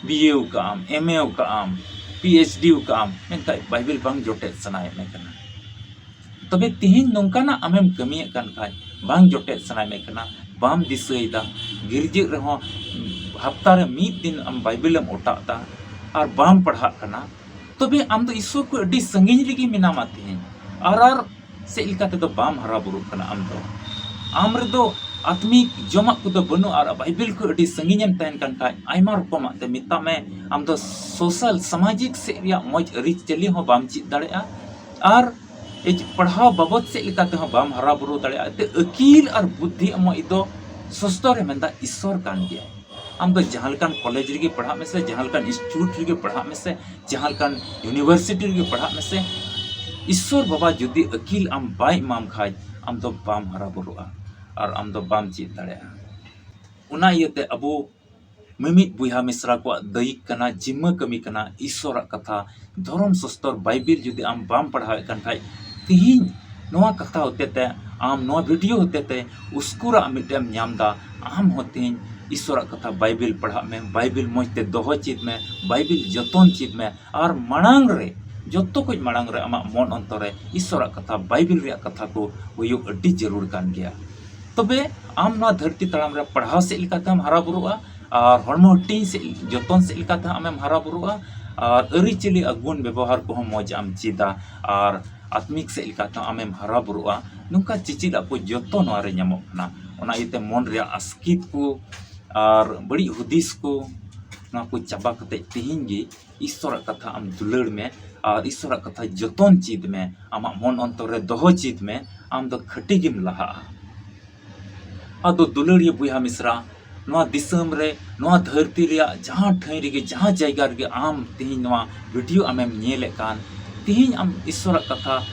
ᱵᱤᱭᱮ ᱠᱟᱜ ᱟᱢ, ᱮᱢ ᱮ ᱠᱟᱜ ᱟᱢ, ᱯᱤ ᱮᱭᱤᱪ ᱰᱤ ᱟᱠᱟᱫ ᱟᱢ, ᱢᱮᱱᱠᱷᱟᱱ ᱵᱟᱭᱵᱮᱞ ᱵᱟᱝ ᱡᱚᱴᱮᱫ ᱥᱟᱱᱟᱭᱮᱫ ᱢᱮ ᱠᱟᱱᱟ᱾ ᱛᱚᱵᱮ ᱛᱤᱦᱤᱧ ᱱᱚᱝᱠᱟᱱᱟᱜ ᱟᱢᱮᱢ ᱠᱟᱹᱢᱤᱭᱮᱫ ᱠᱟᱱ ᱠᱷᱟᱡ, ᱵᱟᱝ ᱡᱚᱴᱮᱫ ᱥᱟᱱᱟᱭᱮᱫ ᱢᱮ ᱠᱟᱱᱟ, ᱵᱟᱢ ᱫᱤᱥᱟᱹᱭᱮᱫᱟ, ᱜᱤᱨᱡᱟᱹᱜ ᱨᱮᱦᱚᱸ ᱦᱟᱯᱛᱟ ᱨᱮ ᱢᱤᱫ ᱫᱤᱱ ᱟᱢ ᱵᱟᱭᱵᱮᱞᱮᱢ ᱚᱴᱟᱜ ᱮᱫᱟ ᱟᱨ ᱵᱟᱢ ᱯᱟᱲᱦᱟᱜ ᱠᱟᱱᱟ, ᱛᱚᱵᱮ ᱟᱢ ᱫᱚ ᱤᱥᱥᱚᱨ ᱠᱷᱚᱱ ᱟᱹᱰᱤ ᱥᱟᱺᱜᱤᱧ ᱨᱮᱜᱮ ᱢᱮᱱᱟᱢᱟ ᱛᱤᱦᱤᱧ᱾ ᱟᱨ, ᱟᱨ ᱥᱮᱫ ᱞᱮᱠᱟ ᱛᱮᱫᱚ ᱵᱟᱢ ᱦᱟᱨᱟ ᱵᱩᱨᱩᱜ ᱠᱟᱱᱟ ᱟᱢ ᱫᱚ᱾ ᱟᱢ ᱨᱮᱫᱚ ᱟᱛᱢᱤᱠ ᱡᱚᱢᱟᱜ ᱠᱚᱫᱚ ᱵᱟᱹᱱᱩᱜᱼᱟ ᱟᱨ ᱵᱟᱭᱵᱮᱞ ᱠᱷᱚᱱ ᱟᱹᱰᱤ ᱥᱟᱺᱜᱤᱧᱮᱢ ᱛᱟᱦᱮᱱ ᱠᱟᱱ ᱠᱷᱟᱡ, ᱟᱭᱢᱟ ᱨᱚᱠᱚᱢᱟᱜ ᱛᱮ ᱢᱮᱛᱟᱜ ᱢᱮ, ᱟᱢ ᱫᱚ ᱥᱳᱥᱟᱞ, ᱥᱟᱢᱟᱡᱤᱠ ᱥᱮᱫ ᱨᱮᱭᱟᱜ ᱢᱚᱡᱽ ᱟᱹᱨᱤᱪᱟᱹᱞᱤ ᱦᱚᱸ ᱵᱟᱢ ᱪᱮᱫ ᱫᱟᱲᱮᱭᱟᱜᱼᱟ᱾ ᱟᱨ ᱮᱡ-, ᱯᱟᱲᱦᱟᱣ ᱵᱟᱵᱚᱫ ᱥᱮᱫ ᱞᱮᱠᱟ ᱛᱮᱦᱚᱸ ᱵᱟᱢ ᱦᱟᱨᱟ ᱵᱩᱨᱩ ᱫᱟᱲᱮᱭᱟᱜᱼᱟ᱾ ᱛᱮ ᱟᱹᱠᱤᱞ ᱟᱨ ᱵᱩᱫᱽᱫᱷᱤ ᱮᱢᱚᱜ ᱫᱚ ᱥᱚᱥᱛᱚ ᱨᱮ ᱢᱮᱱᱫᱟ ᱤᱥᱥᱚᱨ ᱠᱟᱱ ᱜᱮᱭᱟᱭ᱾ ᱟᱢ ᱫᱚ ᱡᱟᱦᱟᱸ ᱞᱮᱠᱟᱱ ᱠᱚᱞᱮᱡᱽ ᱨᱮᱜᱮ ᱯᱟᱲᱦᱟᱜ ᱢᱮᱥᱮ, ᱡᱟᱦᱟᱸ ᱞᱮᱠᱟᱱ ᱤᱱᱥᱴᱤᱴᱭᱩᱴ ᱨᱮᱜᱮ ᱯᱟᱲᱦᱟᱜ ᱢᱮᱥᱮ, ᱡᱟᱦᱟᱸ ᱞᱮᱠᱟᱱ ᱤᱭᱩᱱᱤᱵᱷᱟᱨᱥᱤᱴᱤ ᱨᱮᱜᱮ ᱯᱟᱲᱦᱟᱜ ᱢᱮᱥᱮ, ᱤᱥᱥᱚᱨ ᱵᱟᱵᱟ ᱡᱩᱫᱤ ᱟᱹᱠᱤᱞ ᱟᱢ ᱵᱟᱭ ᱮᱢᱟᱢ ᱠᱷᱟᱡ, ᱟᱢ ᱫᱚ ᱵᱟᱢ ᱦᱟᱨᱟ ᱵᱩᱨᱩᱜᱼᱟ ᱟᱨ ᱟᱢ ᱫᱚ ᱵᱟᱢ ᱪᱮᱫ ᱫᱟᱲᱮᱭᱟᱜᱼᱟ᱾ ᱚᱱᱟ ᱤᱭᱟᱹᱛᱮ ᱟᱵᱚ ᱢᱤᱢᱤᱫ ᱵᱚᱭᱦᱟ ᱢᱤᱥᱨᱟ ᱠᱚᱣᱟᱜ ᱫᱟᱹᱭᱤᱠ ᱠᱟᱱᱟ, ᱡᱤᱢᱢᱟᱹ ᱠᱟᱹᱢᱤ ᱠᱟᱱᱟ, ᱤᱥᱥᱚᱨᱟᱜ ᱠᱟᱛᱷᱟ, ᱫᱷᱚᱨᱚᱢ ᱥᱚᱥᱛᱚᱨ ᱵᱟᱭᱵᱮᱞ ᱡᱩᱫᱤ ᱟᱢ ᱵᱟᱢ ᱯᱟᱲᱦᱟᱣᱮᱫ ᱠᱟᱱ ᱠᱷᱟᱡ, ᱛᱤᱦᱤᱧ ᱱᱚᱣᱟ ᱠᱟᱛᱷᱟ ᱦᱚᱛᱮᱛᱮ, ᱟᱢ ᱱᱚᱣᱟ ᱵᱷᱤᱰᱤᱭᱳ ᱦᱚᱛᱮᱛᱮ ᱩᱥᱠᱩᱨᱟᱜ ᱢᱤᱫᱴᱮᱱ ᱧᱟᱢ ᱮᱫᱟ᱾ ᱟᱢ ᱦᱚᱸ ᱛᱤᱦᱤᱧ ᱤᱥᱥᱚᱨᱟᱜ ᱠᱟᱛᱷᱟ ᱵᱟᱭᱵᱮᱞ ᱯᱟᱲᱦᱟᱜ ᱢᱮ, ᱵᱟᱭᱵᱮᱞ ᱢᱚᱡᱽ ᱛᱮ ᱫᱚᱦᱚ ᱪᱮᱫ ᱢᱮ, ᱵᱟᱭᱵᱮᱞ ᱡᱚᱛᱚᱱ ᱪᱮᱫ ᱢᱮ, ᱟᱨ ᱢᱟᱲᱟᱝ ᱨᱮ, ᱡᱚᱛᱚ ᱠᱷᱚᱡ ᱢᱟᱲᱟᱝ ᱨᱮ ᱟᱢᱟᱜ ᱢᱚᱱ ᱚᱱᱛᱚᱨ ᱨᱮ ᱤᱥᱥᱚᱨᱟᱜ ᱠᱟᱛᱷᱟ, ᱵᱟᱭᱵᱮᱞ ᱨᱮᱭᱟᱜ ᱠᱟᱛᱷᱟ ᱠᱚ ᱦᱩᱭᱩᱜ ᱟᱹᱰᱤ ᱡᱟᱹᱨᱩᱲ ᱠᱟᱱ ᱜᱮᱭᱟ᱾ ᱛᱚᱵᱮ ᱟᱢ ᱱᱚᱣᱟ ᱫᱷᱟᱹᱨᱛᱤ ᱛᱟᱲᱟᱢ ᱨᱮ ᱯᱟᱲᱦᱟᱣ ᱥᱮᱫ ᱞᱮᱠᱟᱛᱮᱢ ᱦᱟᱨᱟ ᱵᱩᱨᱩᱜᱼᱟ, ᱟᱨ ᱦᱚᱲᱢᱚ ᱦᱟᱹᱴᱤᱧ ᱥᱮᱫ ᱡᱚᱛᱚᱱ ᱥᱮᱫ ᱞᱮᱠᱟᱛᱮ ᱟᱢᱮᱢ ᱦᱟᱨᱟ ᱵᱩᱨᱩᱜᱼᱟ, ᱟᱨ ᱟᱹᱨᱤᱪᱟᱹᱞᱤ ᱟᱨ ᱜᱩᱱ ᱵᱮᱵᱚᱦᱟᱨ ᱠᱚᱦᱚᱸ ᱢᱚᱡᱽ ᱟᱢ ᱪᱮᱫᱟ, ᱟᱨ ᱟᱛᱢᱤᱠ ᱥᱮᱫ ᱞᱮᱠᱟᱛᱮ ᱟᱢᱮᱢ ᱦᱟᱨᱟ ᱵᱩᱨᱩᱜᱼᱟ᱾ ᱱᱚᱝᱠᱟ ᱪᱮᱪᱮᱫᱟᱜ ᱠᱚ ᱡᱚᱛᱚ ᱱᱚᱣᱟ ᱨᱮ ᱧᱟᱢᱚᱜ ᱠᱟᱱᱟ᱾ ᱚᱱᱟ ᱤᱭᱟᱹᱛᱮ ᱢᱚᱱ ᱨᱮᱭᱟᱜ ᱟᱥᱠᱤᱛ ᱠᱚ ᱟᱨ ᱵᱟᱹᱲᱤᱡ ᱦᱩᱫᱤᱥ ᱠᱚ, ᱱᱚᱣᱟ ᱠᱚ ᱪᱟᱵᱟ ᱠᱟᱛᱮ ᱛᱤᱦᱤᱧ ᱜᱮ ᱤᱥᱥᱚᱨᱟᱜ ᱠᱟᱛᱷᱟ ᱟᱢ ᱫᱩᱞᱟᱹᱲ ᱢᱮ ᱟᱨ ᱤᱥᱥᱚᱨᱟᱜ ᱠᱟᱛᱷᱟ ᱡᱚᱛᱚᱱ ᱪᱮᱫ ᱢᱮ, ᱟᱢᱟᱜ ᱢᱚᱱ ᱚᱱᱛᱚᱨ ᱨᱮ ᱫᱚᱦᱚ ᱪᱮᱫ ᱢᱮ, ᱟᱢ ᱫᱚ ᱠᱷᱟᱹᱴᱤ ᱜᱮᱢ ᱞᱟᱦᱟᱜᱼᱟ᱾ ᱟᱫᱚ ᱫᱩᱞᱟᱹᱲᱤᱭᱟᱹ ᱵᱚᱭᱦᱟ ᱢᱤᱥᱨᱟ, ᱱᱚᱣᱟ ᱫᱤᱥᱚᱢ ᱨᱮ, ᱱᱚᱣᱟ ᱫᱷᱟᱹᱨᱛᱤ ᱨᱮᱭᱟᱜ ᱡᱟᱦᱟᱸ ᱴᱷᱟᱹᱭ ᱨᱮᱜᱮ, ᱡᱟᱦᱟᱸ ᱡᱟᱭᱜᱟ ᱨᱮᱜᱮ ᱟᱢ ᱛᱤᱦᱤᱧ ᱱᱚᱣᱟ ᱵᱷᱤᱰᱤᱭᱳ ᱟᱢᱮᱢ ᱧᱮᱞᱮᱫ ᱠᱟᱱ, ᱛᱤᱦᱤᱧ ᱟᱢ ᱤᱥᱥᱚᱨᱟᱜ ᱠᱟᱛᱷᱟ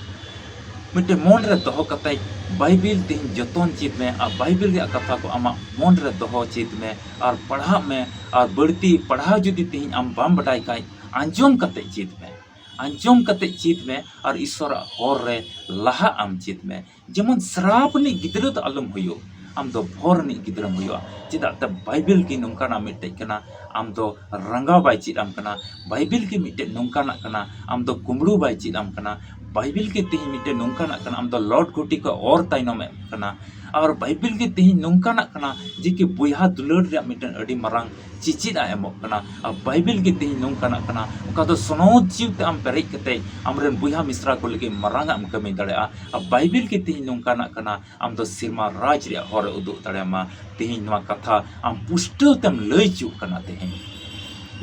ᱢᱤᱫᱴᱮᱱ ᱢᱚᱱ ᱨᱮ ᱫᱚᱦᱚ ᱠᱟᱛᱮ ᱵᱟᱭᱵᱮᱞ ᱛᱤᱦᱤᱧ ᱡᱚᱛᱚᱱ ᱪᱮᱫ ᱢᱮ ᱟᱨ ᱵᱟᱭᱵᱮᱞ ᱨᱮᱭᱟᱜ ᱠᱟᱛᱷᱟ ᱠᱚ ᱟᱢᱟᱜ ᱢᱚᱱ ᱨᱮ ᱫᱚᱦᱚ ᱪᱮᱫ ᱢᱮ ᱟᱨ ᱯᱟᱲᱦᱟᱜ ᱢᱮ᱾ ᱟᱨ ᱵᱟᱹᱲᱛᱤ ᱯᱟᱲᱦᱟᱣ ᱡᱩᱫᱤ ᱛᱤᱦᱤᱧ ᱟᱢ ᱵᱟᱢ ᱵᱟᱰᱟᱭ ᱠᱷᱟᱡ, ᱟᱸᱡᱚᱢ ᱠᱟᱛᱮ ᱪᱮᱫ ᱢᱮ, ᱟᱸᱡᱚᱢ ᱠᱟᱛᱮ ᱪᱮᱫ ᱢᱮ ᱟᱨ ᱤᱥᱥᱚᱨᱟᱜ ᱦᱚᱨ ᱨᱮ ᱞᱟᱦᱟᱜ ᱟᱢ ᱪᱮᱫ ᱢᱮ᱾ ᱡᱮᱢᱚᱱ ᱥᱨᱟᱯ ᱨᱤᱱᱤᱡ ᱜᱤᱫᱽᱨᱟᱹ ᱫᱚ ᱟᱞᱚᱢ ᱦᱩᱭᱩᱜ᱾ ᱟᱢ ᱫᱚ ᱵᱷᱚᱨ ᱨᱤᱱᱤᱡ ᱜᱤᱫᱽᱨᱟᱹᱢ ᱦᱩᱭᱩᱜᱼᱟ᱾ ᱪᱮᱫᱟᱜ ᱛᱮ ᱵᱟᱭᱵᱮᱞ ᱜᱮ ᱱᱚᱝᱠᱟᱱᱟᱜ ᱢᱤᱫᱴᱮᱡ ᱠᱟᱱᱟ, ᱟᱢ ᱫᱚ ᱨᱟᱸᱜᱟᱣ ᱵᱟᱭ ᱪᱮᱫ ᱟᱢ ᱠᱟᱱᱟ᱾ ᱵᱟᱭᱵᱮᱞ ᱜᱮ ᱢᱤᱫᱴᱮᱡ ᱱᱚᱝᱠᱟᱱᱟᱜ ᱠᱟᱱᱟ, ᱟᱢ ᱫᱚ ᱠᱩᱢᱵᱽᱲᱩ ᱵᱟᱭ ᱪᱮᱫ ᱟᱢ ᱠᱟᱱᱟ᱾ ᱵᱟᱭᱵᱮᱞ ᱜᱮ ᱛᱮᱦᱮᱧ ᱢᱤᱫᱴᱮᱡ ᱱᱚᱝᱠᱟᱱᱟᱜ ᱠᱟᱱᱟ, ᱟᱢ ᱫᱚ ᱞᱚᱴ ᱜᱷᱩᱴᱤ ᱠᱚ ᱚᱨ ᱛᱟᱭᱱᱚᱢ ᱮᱢ ᱠᱟᱱᱟ᱾ ᱟᱨ ᱵᱟᱭᱵᱮᱞ ᱜᱮ ᱛᱮᱦᱮᱧ ᱱᱚᱝᱠᱟᱱᱟᱜ ᱠᱟᱱᱟ ᱡᱮ ᱠᱤ ᱵᱚᱭᱦᱟ ᱫᱩᱞᱟᱹᱲ ᱨᱮᱭᱟᱜ ᱢᱤᱫᱴᱮᱱ ᱟᱹᱰᱤ ᱢᱟᱨᱟᱝ ᱪᱮᱪᱮᱫ ᱮ ᱮᱢᱚᱜ ᱠᱟᱱᱟ᱾ ᱟᱨ ᱵᱟᱭᱵᱮᱞ ᱜᱮ ᱛᱮᱦᱮᱧ ᱱᱚᱝᱠᱟᱱᱟᱜ ᱠᱟᱱᱟ, ᱚᱠᱟ ᱫᱚ ᱥᱚᱱᱚᱛ ᱡᱤᱣᱤ ᱛᱮ ᱟᱢ ᱯᱮᱨᱮᱡ ᱠᱟᱛᱮ ᱟᱢᱨᱮᱱ ᱵᱚᱭᱦᱟ ᱢᱤᱥᱨᱟ ᱠᱚ ᱞᱟᱹᱜᱤᱫ ᱢᱟᱨᱟᱝ ᱟᱜ ᱮᱢ ᱠᱟᱹᱢᱤ ᱫᱟᱲᱮᱭᱟᱜᱼᱟ᱾ ᱟᱨ ᱵᱟᱭᱵᱮᱞ ᱜᱮ ᱛᱮᱦᱮᱧ ᱱᱚᱝᱠᱟᱱᱟᱜ ᱠᱟᱱᱟ, ᱟᱢ ᱫᱚ ᱥᱮᱨᱢᱟ ᱨᱟᱡᱽ ᱨᱮᱭᱟᱜ ᱦᱚᱨ ᱮ ᱩᱫᱩᱜ ᱫᱟᱲᱮᱭᱟᱢᱟ᱾ ᱛᱮᱦᱮᱧ ᱱᱚᱣᱟ ᱠᱟᱛᱷᱟ ᱟᱢ ᱯᱩᱥᱴᱟᱹᱣ ᱛᱮᱢ ᱞᱟᱹᱭ ᱦᱚᱪᱚᱜ ᱠᱟᱱᱟ᱾ ᱛᱮᱦᱮᱧ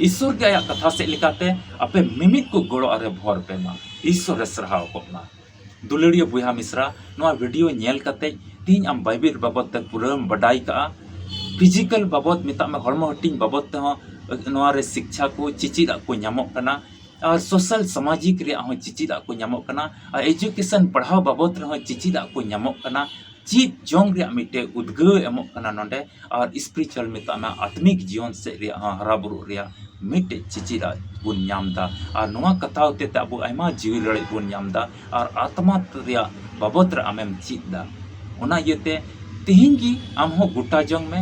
ᱤᱥᱥᱚᱨ ᱜᱮ ᱟᱭᱟᱜ ᱠᱟᱛᱷᱟ ᱥᱮᱫ ᱞᱮᱠᱟᱛᱮ ᱟᱯᱮ ᱢᱤᱢᱤᱫ ᱠᱚ ᱜᱚᱲᱚ ᱟᱨᱮ ᱵᱷᱚᱨ ᱯᱮ ᱢᱟ᱾ ᱤᱥᱥᱚᱨ ᱮ ᱥᱟᱨᱦᱟᱣ ᱠᱚᱜ ᱢᱟ᱾ ᱫᱩᱞᱟᱹᱲᱤᱭᱟᱹ ᱵᱚᱭᱦᱟ ᱢᱤᱥᱨᱟ, ᱱᱚᱣᱟ ᱵᱷᱤᱰᱤᱭᱳ ᱧᱮᱞ ᱠᱟᱛᱮ ᱛᱮᱦᱮᱧ ᱟᱢ ᱵᱟᱭᱵᱮᱞ ᱵᱟᱵᱚᱫ ᱛᱮ ᱯᱩᱨᱟᱹᱢ ᱵᱟᱰᱟᱭ ᱠᱟᱜᱼᱟ᱾ ᱯᱷᱤᱡᱤᱠᱟᱞ ᱵᱟᱵᱚᱫ, ᱢᱮᱛᱟᱜ ᱢᱮ, ᱦᱚᱲᱢᱚ ᱦᱟᱹᱴᱤᱧ ᱵᱟᱵᱚᱫ ᱛᱮᱦᱚᱸ ᱱᱚᱣᱟ ᱨᱮ ᱥᱤᱠᱪᱷᱟ ᱠᱚ, ᱪᱮᱪᱮᱫᱟᱜ ᱠᱚ ᱧᱟᱢᱚᱜ ᱠᱟᱱᱟ᱾ ᱟᱨ ᱥᱳᱥᱟᱞ, ᱥᱟᱢᱟᱡᱤᱠ ᱨᱮᱭᱟᱜ ᱦᱚᱸ ᱪᱮᱪᱮᱫᱟᱜ ᱠᱚ ᱧᱟᱢᱚᱜ ᱠᱟᱱᱟ᱾ ᱟᱨ ᱮᱡᱩᱠᱮᱥᱚᱱ, ᱯᱟᱲᱦᱟᱣ ᱵᱟᱵᱚᱫ ᱨᱮᱦᱚᱸ ᱪᱮᱪᱮᱫᱟᱜ ᱠᱚ ᱧᱟᱢᱚᱜ ᱠᱟᱱᱟ᱾ ᱪᱮᱫ ᱡᱚᱝ ᱨᱮᱭᱟᱜ ᱢᱤᱫᱴᱮᱡ ᱩᱫᱽᱜᱟᱹᱣ ᱮ ᱮᱢᱚᱜ ᱠᱟᱱᱟ ᱱᱚᱰᱮ᱾ ᱟᱨ ᱥᱯᱤᱨᱤᱪᱩᱣᱟᱞ, ᱢᱮᱛᱟᱜ ᱢᱮ, ᱟᱛᱢᱤᱠ ᱡᱤᱭᱚᱱ ᱥᱮᱫ ᱨᱮᱭᱟᱜ ᱦᱚᱸ ᱦᱟᱨᱟ ᱵᱩᱨᱩᱜ ᱨᱮᱭᱟᱜ ᱢᱤᱫᱴᱮᱡ ᱪᱮᱪᱮᱫᱟᱜ ᱵᱚᱱ ᱧᱟᱢ ᱮᱫᱟ᱾ ᱟᱨ ᱱᱚᱣᱟ ᱠᱟᱛᱷᱟ ᱦᱚᱛᱮ ᱛᱮ ᱟᱵᱚ ᱟᱭᱢᱟ ᱡᱤᱣᱤ ᱨᱟᱲᱮᱡ ᱵᱚᱱ ᱧᱟᱢ ᱮᱫᱟ᱾ ᱟᱨ ᱟᱛᱢᱟ ᱨᱮᱭᱟᱜ ᱵᱟᱵᱚᱫ ᱨᱮ ᱟᱢᱮᱢ ᱪᱮᱫ ᱮᱫᱟ᱾ ᱚᱱᱟ ᱤᱭᱟᱹᱛᱮ ᱛᱮᱦᱮᱧ ᱜᱮ ᱟᱢ ᱦᱚᱸ ᱜᱚᱴᱟ ᱡᱚᱝ ᱢᱮ᱾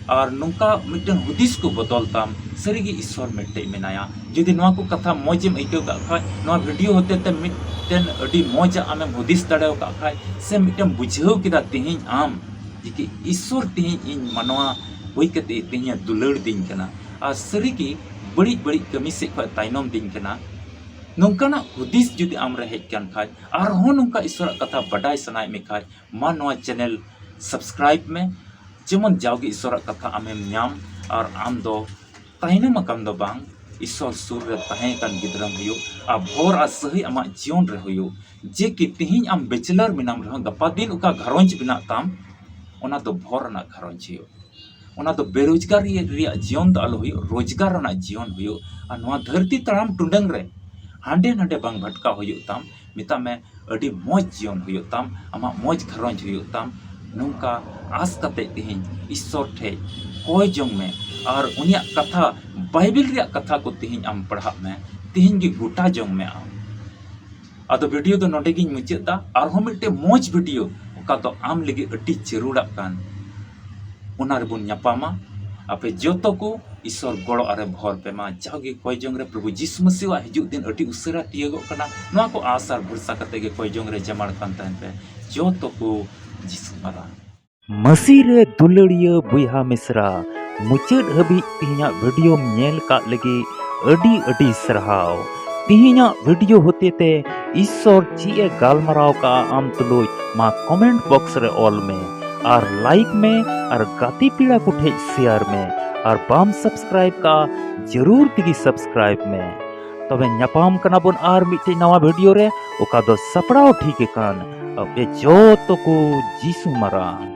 ᱟᱨ ᱱᱚᱝᱠᱟ ᱢᱤᱫᱴᱮᱱ ᱦᱩᱫᱤᱥ ᱠᱚ ᱵᱚᱫᱚᱞ ᱛᱟᱢ, ᱥᱟᱹᱨᱤᱜᱮ ᱤᱥᱥᱚᱨ ᱢᱤᱫᱴᱮᱡ ᱢᱮᱱᱟᱭᱟ᱾ ᱡᱩᱫᱤ ᱱᱚᱣᱟ ᱠᱚ ᱠᱟᱛᱷᱟ ᱢᱚᱡᱽ ᱮᱢ ᱟᱹᱭᱠᱟᱹᱣ ᱠᱟᱜ ᱠᱷᱟᱡ, ᱱᱚᱣᱟ ᱵᱷᱤᱰᱤᱭᱳ ᱦᱚᱛᱮ ᱛᱮ ᱢᱤᱫᱴᱮᱱ ᱟᱹᱰᱤ ᱢᱚᱡᱽ ᱟᱜ ᱟᱢᱮᱢ ᱦᱩᱫᱤᱥ ᱫᱟᱲᱮ ᱟᱠᱟᱫ ᱠᱷᱟᱡ, ᱥᱮ ᱢᱤᱫᱴᱮᱱ ᱵᱩᱡᱷᱟᱹᱣ ᱠᱮᱫᱟ ᱛᱮᱦᱮᱧ ᱟᱢ ᱡᱮ ᱠᱤ ᱤᱥᱥᱚᱨ ᱛᱮᱦᱮᱧ ᱤᱧ ᱢᱟᱱᱣᱟ ᱦᱩᱭ ᱠᱟᱛᱮ ᱛᱮᱦᱮᱧ ᱮ ᱫᱩᱞᱟᱹᱲ ᱫᱤᱧ ᱠᱟᱱᱟ, ᱟᱨ ᱥᱟᱹᱨᱤᱜᱮ ᱵᱟᱹᱲᱤᱡ ᱵᱟᱹᱲᱤᱡ ᱠᱟᱹᱢᱤ ᱥᱮᱫ ᱠᱷᱚᱱ ᱛᱟᱭᱱᱚᱢ ᱫᱤᱧ ᱠᱟᱱᱟ, ᱱᱚᱝᱠᱟᱱᱟᱜ ᱦᱩᱫᱤᱥ ᱡᱩᱫᱤ ᱟᱢᱨᱮ ᱦᱮᱡ ᱠᱟᱱ ᱠᱷᱟᱡ, ᱟᱨᱦᱚᱸ ᱱᱚᱝᱠᱟ ᱤᱥᱥᱚᱨᱟᱜ ᱠᱟᱛᱷᱟ ᱵᱟᱰᱟᱭ ᱥᱟᱱᱟᱭᱮᱫ ᱢᱮ ᱠᱷᱟᱡ, ᱢᱟ ᱱᱚᱣᱟ ᱪᱮᱱᱮᱞ ᱥᱟᱵᱥᱠᱨᱟᱭᱤᱵ ᱢᱮ, ᱡᱮᱢᱚᱱ ᱡᱟᱣᱜᱮ ᱤᱥᱥᱚᱨᱟᱜ ᱠᱟᱛᱷᱟ ᱟᱢᱮᱢ ᱧᱟᱢ ᱟᱨ ᱟᱢ ᱫᱚ ᱛᱟᱭᱱᱚᱢ ᱟᱠᱟᱱ ᱫᱚ ᱵᱟᱝ, ᱤᱥᱥᱚᱨ ᱥᱩᱨ ᱨᱮ ᱛᱟᱦᱮᱸ ᱟᱠᱟᱱ ᱜᱤᱫᱽᱨᱟᱹᱢ ᱦᱩᱭᱩᱜ ᱟᱨ ᱵᱷᱚᱨ ᱟᱨ ᱥᱟᱹᱦᱤ ᱟᱢᱟᱜ ᱡᱤᱭᱚᱱ ᱨᱮ ᱦᱩᱭᱩᱜ᱾ ᱡᱮ ᱠᱤ ᱛᱮᱦᱮᱧ ᱟᱢ ᱵᱮᱪᱮᱞᱟᱨ ᱢᱮᱱᱟᱢ ᱨᱮᱦᱚᱸ, ᱜᱟᱯᱟ ᱫᱤᱱ ᱚᱠᱟ ᱜᱷᱟᱨᱚᱸᱡᱽ ᱵᱮᱱᱟᱜ ᱛᱟᱢ, ᱚᱱᱟ ᱫᱚ ᱵᱷᱚᱨ ᱨᱮᱱᱟᱜ ᱜᱷᱟᱨᱚᱸᱡᱽ ᱦᱩᱭᱩᱜ᱾ ᱚᱱᱟ ᱫᱚ ᱵᱮᱨᱳᱡᱽᱜᱟᱨ ᱨᱮᱭᱟᱜ ᱡᱤᱭᱚᱱ ᱫᱚ ᱟᱞᱚ ᱦᱩᱭᱩᱜ, ᱨᱳᱡᱽᱜᱟᱨ ᱨᱮᱱᱟᱜ ᱡᱤᱭᱚᱱ ᱦᱩᱭᱩᱜ᱾ ᱟᱨ ᱱᱚᱣᱟ ᱫᱷᱟᱹᱨᱛᱤ ᱛᱟᱲᱟᱢ ᱴᱩᱰᱟᱹᱝ ᱨᱮ ᱦᱟᱸᱰᱮ ᱱᱟᱰᱮ ᱵᱟᱝ ᱵᱷᱟᱴᱠᱟᱣ ᱦᱩᱭᱩᱜ ᱛᱟᱢ᱾ ᱢᱮᱛᱟᱜ ᱢᱮ, ᱟᱹᱰᱤ ᱢᱚᱡᱽ ᱡᱤᱭᱚᱱ ᱦᱩᱭᱩᱜ ᱛᱟᱢ, ᱟᱢᱟᱜ ᱢᱚᱡᱽ ᱜᱷᱟᱨᱚᱸᱡᱽ ᱦᱩᱭᱩᱜ ᱛᱟᱢ᱾ ᱱᱚᱝᱠᱟ ᱟᱥ ᱠᱟᱛᱮ ᱛᱮᱦᱮᱧ ᱤᱥᱥᱚᱨ ᱴᱷᱮᱡ ᱠᱚᱭ ᱡᱚᱝ ᱢᱮ ᱟᱨ ᱩᱱᱤᱭᱟᱜ ᱠᱟᱛᱷᱟ, ᱵᱟᱭᱵᱮᱞ ᱨᱮᱭᱟᱜ ᱠᱟᱛᱷᱟ ᱠᱚ ᱛᱮᱦᱮᱧ ᱟᱢ ᱯᱟᱲᱦᱟᱜ ᱢᱮ᱾ ᱛᱮᱦᱮᱧ ᱜᱮ ᱜᱚᱴᱟ ᱡᱚᱝ ᱢᱮ ᱟᱢ᱾ ᱟᱫᱚ ᱵᱷᱤᱰᱤᱭᱳ ᱫᱚ ᱱᱚᱰᱮ ᱜᱤᱧ ᱢᱩᱪᱟᱹᱫ ᱫᱟ᱾ ᱟᱨᱦᱚᱸ ᱢᱤᱫᱴᱮᱡ ᱢᱚᱡᱽ ᱵᱷᱤᱰᱤᱭᱳ ᱚᱠᱟ ᱫᱚ ᱟᱢ ᱞᱟᱹᱜᱤᱫ ᱟᱹᱰᱤ ᱡᱟᱹᱨᱩᱲᱟᱜ ᱠᱟᱱ, ᱚᱱᱟ ᱨᱮᱵᱚᱱ ᱧᱟᱯᱟᱢᱟ᱾ ᱟᱯᱮ ᱡᱚᱛᱚ ᱠᱚ ᱤᱥᱚᱨ ᱜᱚᱲᱚ ᱟᱨᱮ ᱵᱷᱚᱨ ᱯᱮ ᱢᱟ᱾ ᱡᱟᱣᱜᱮ ᱠᱚᱭ ᱡᱚᱝ ᱨᱮ ᱯᱨᱚᱵᱷᱩ ᱡᱤᱥᱩ ᱢᱟᱹᱥᱤᱣᱟᱜ ᱦᱤᱡᱩᱜ ᱫᱤᱱ ᱟᱹᱰᱤ ᱩᱥᱟᱹᱨᱟ ᱛᱤᱭᱟᱹᱜᱚᱜ ᱠᱟᱱᱟ᱾ ᱱᱚᱣᱟ ᱠᱚ ᱟᱥ ᱟᱨ ᱵᱷᱚᱨᱥᱟ ᱠᱟᱛᱮ ᱜᱮ ᱠᱚᱭ ᱡᱚᱝ ᱨᱮ ᱡᱟᱢᱟᱲ ᱠᱟᱱ ᱛᱟᱦᱮᱱ ᱯᱮ᱾ ᱡᱚᱛᱚ ᱠᱚ ᱡᱤᱥᱩ ᱢᱟᱨᱟᱝ᱾ ᱢᱟᱹᱥᱤ ᱨᱮ ᱫᱩᱞᱟᱹᱲᱤᱭᱟᱹ ᱵᱚᱭᱦᱟ ᱢᱤᱥᱨᱟ, ᱢᱩᱪᱟᱹᱫ ᱦᱟᱹᱵᱤᱡ ᱛᱤᱦᱤᱧᱟᱜ ᱵᱷᱤᱰᱤᱭᱳᱢ ᱧᱮᱞ ᱠᱟᱜ ᱞᱟᱹᱜᱤᱫ ᱟᱹᱰᱤ ᱟᱹᱰᱤ ᱥᱟᱨᱦᱟᱣ᱾ ᱛᱤᱦᱤᱧᱟᱜ ᱵᱷᱤᱰᱤᱭᱳ ᱦᱚᱛᱮᱛᱮ ᱤᱥᱥᱚᱨ ᱪᱮᱫ ᱮ ᱜᱟᱞᱢᱟᱨᱟᱣ ᱠᱟᱜᱼᱟ ᱟᱢ ᱛᱩᱞᱩᱡ, ᱢᱟ ᱠᱚᱢᱮᱱᱴ ᱵᱚᱠᱥ ᱨᱮ ᱚᱞ ᱢᱮ ᱟᱨ ᱞᱟᱭᱤᱠ ᱢᱮ ᱟᱨ ᱜᱟᱛᱮ ᱯᱮᱲᱟ ᱠᱚ ᱴᱷᱮᱡ ᱥᱮᱭᱟᱨ ᱢᱮ ᱟᱨ ᱵᱟᱢ ᱥᱟᱵᱥᱠᱨᱟᱭᱤᱵ ᱠᱟᱜᱼᱟ, ᱡᱟᱹᱨᱩᱲ ᱛᱮᱜᱮ ᱥᱟᱵᱥᱠᱨᱟᱭᱤᱵ ᱢᱮ᱾ ᱛᱚᱵᱮ ᱧᱟᱯᱟᱢ ᱠᱟᱱᱟ ᱵᱚᱱ ᱟᱨ ᱢᱤᱫᱴᱮᱡ ᱱᱟᱣᱟ ᱵᱷᱤᱰᱤᱭᱳ ᱨᱮ, ᱚᱠᱟ ᱫᱚ ᱥᱟᱯᱲᱟᱣ ᱴᱷᱤᱠ ᱟᱠᱟᱱ ᱟᱯᱮ ᱡᱚᱛᱚ ᱠᱚ ᱡᱤᱥᱩ ᱢᱟᱨᱟᱝ᱾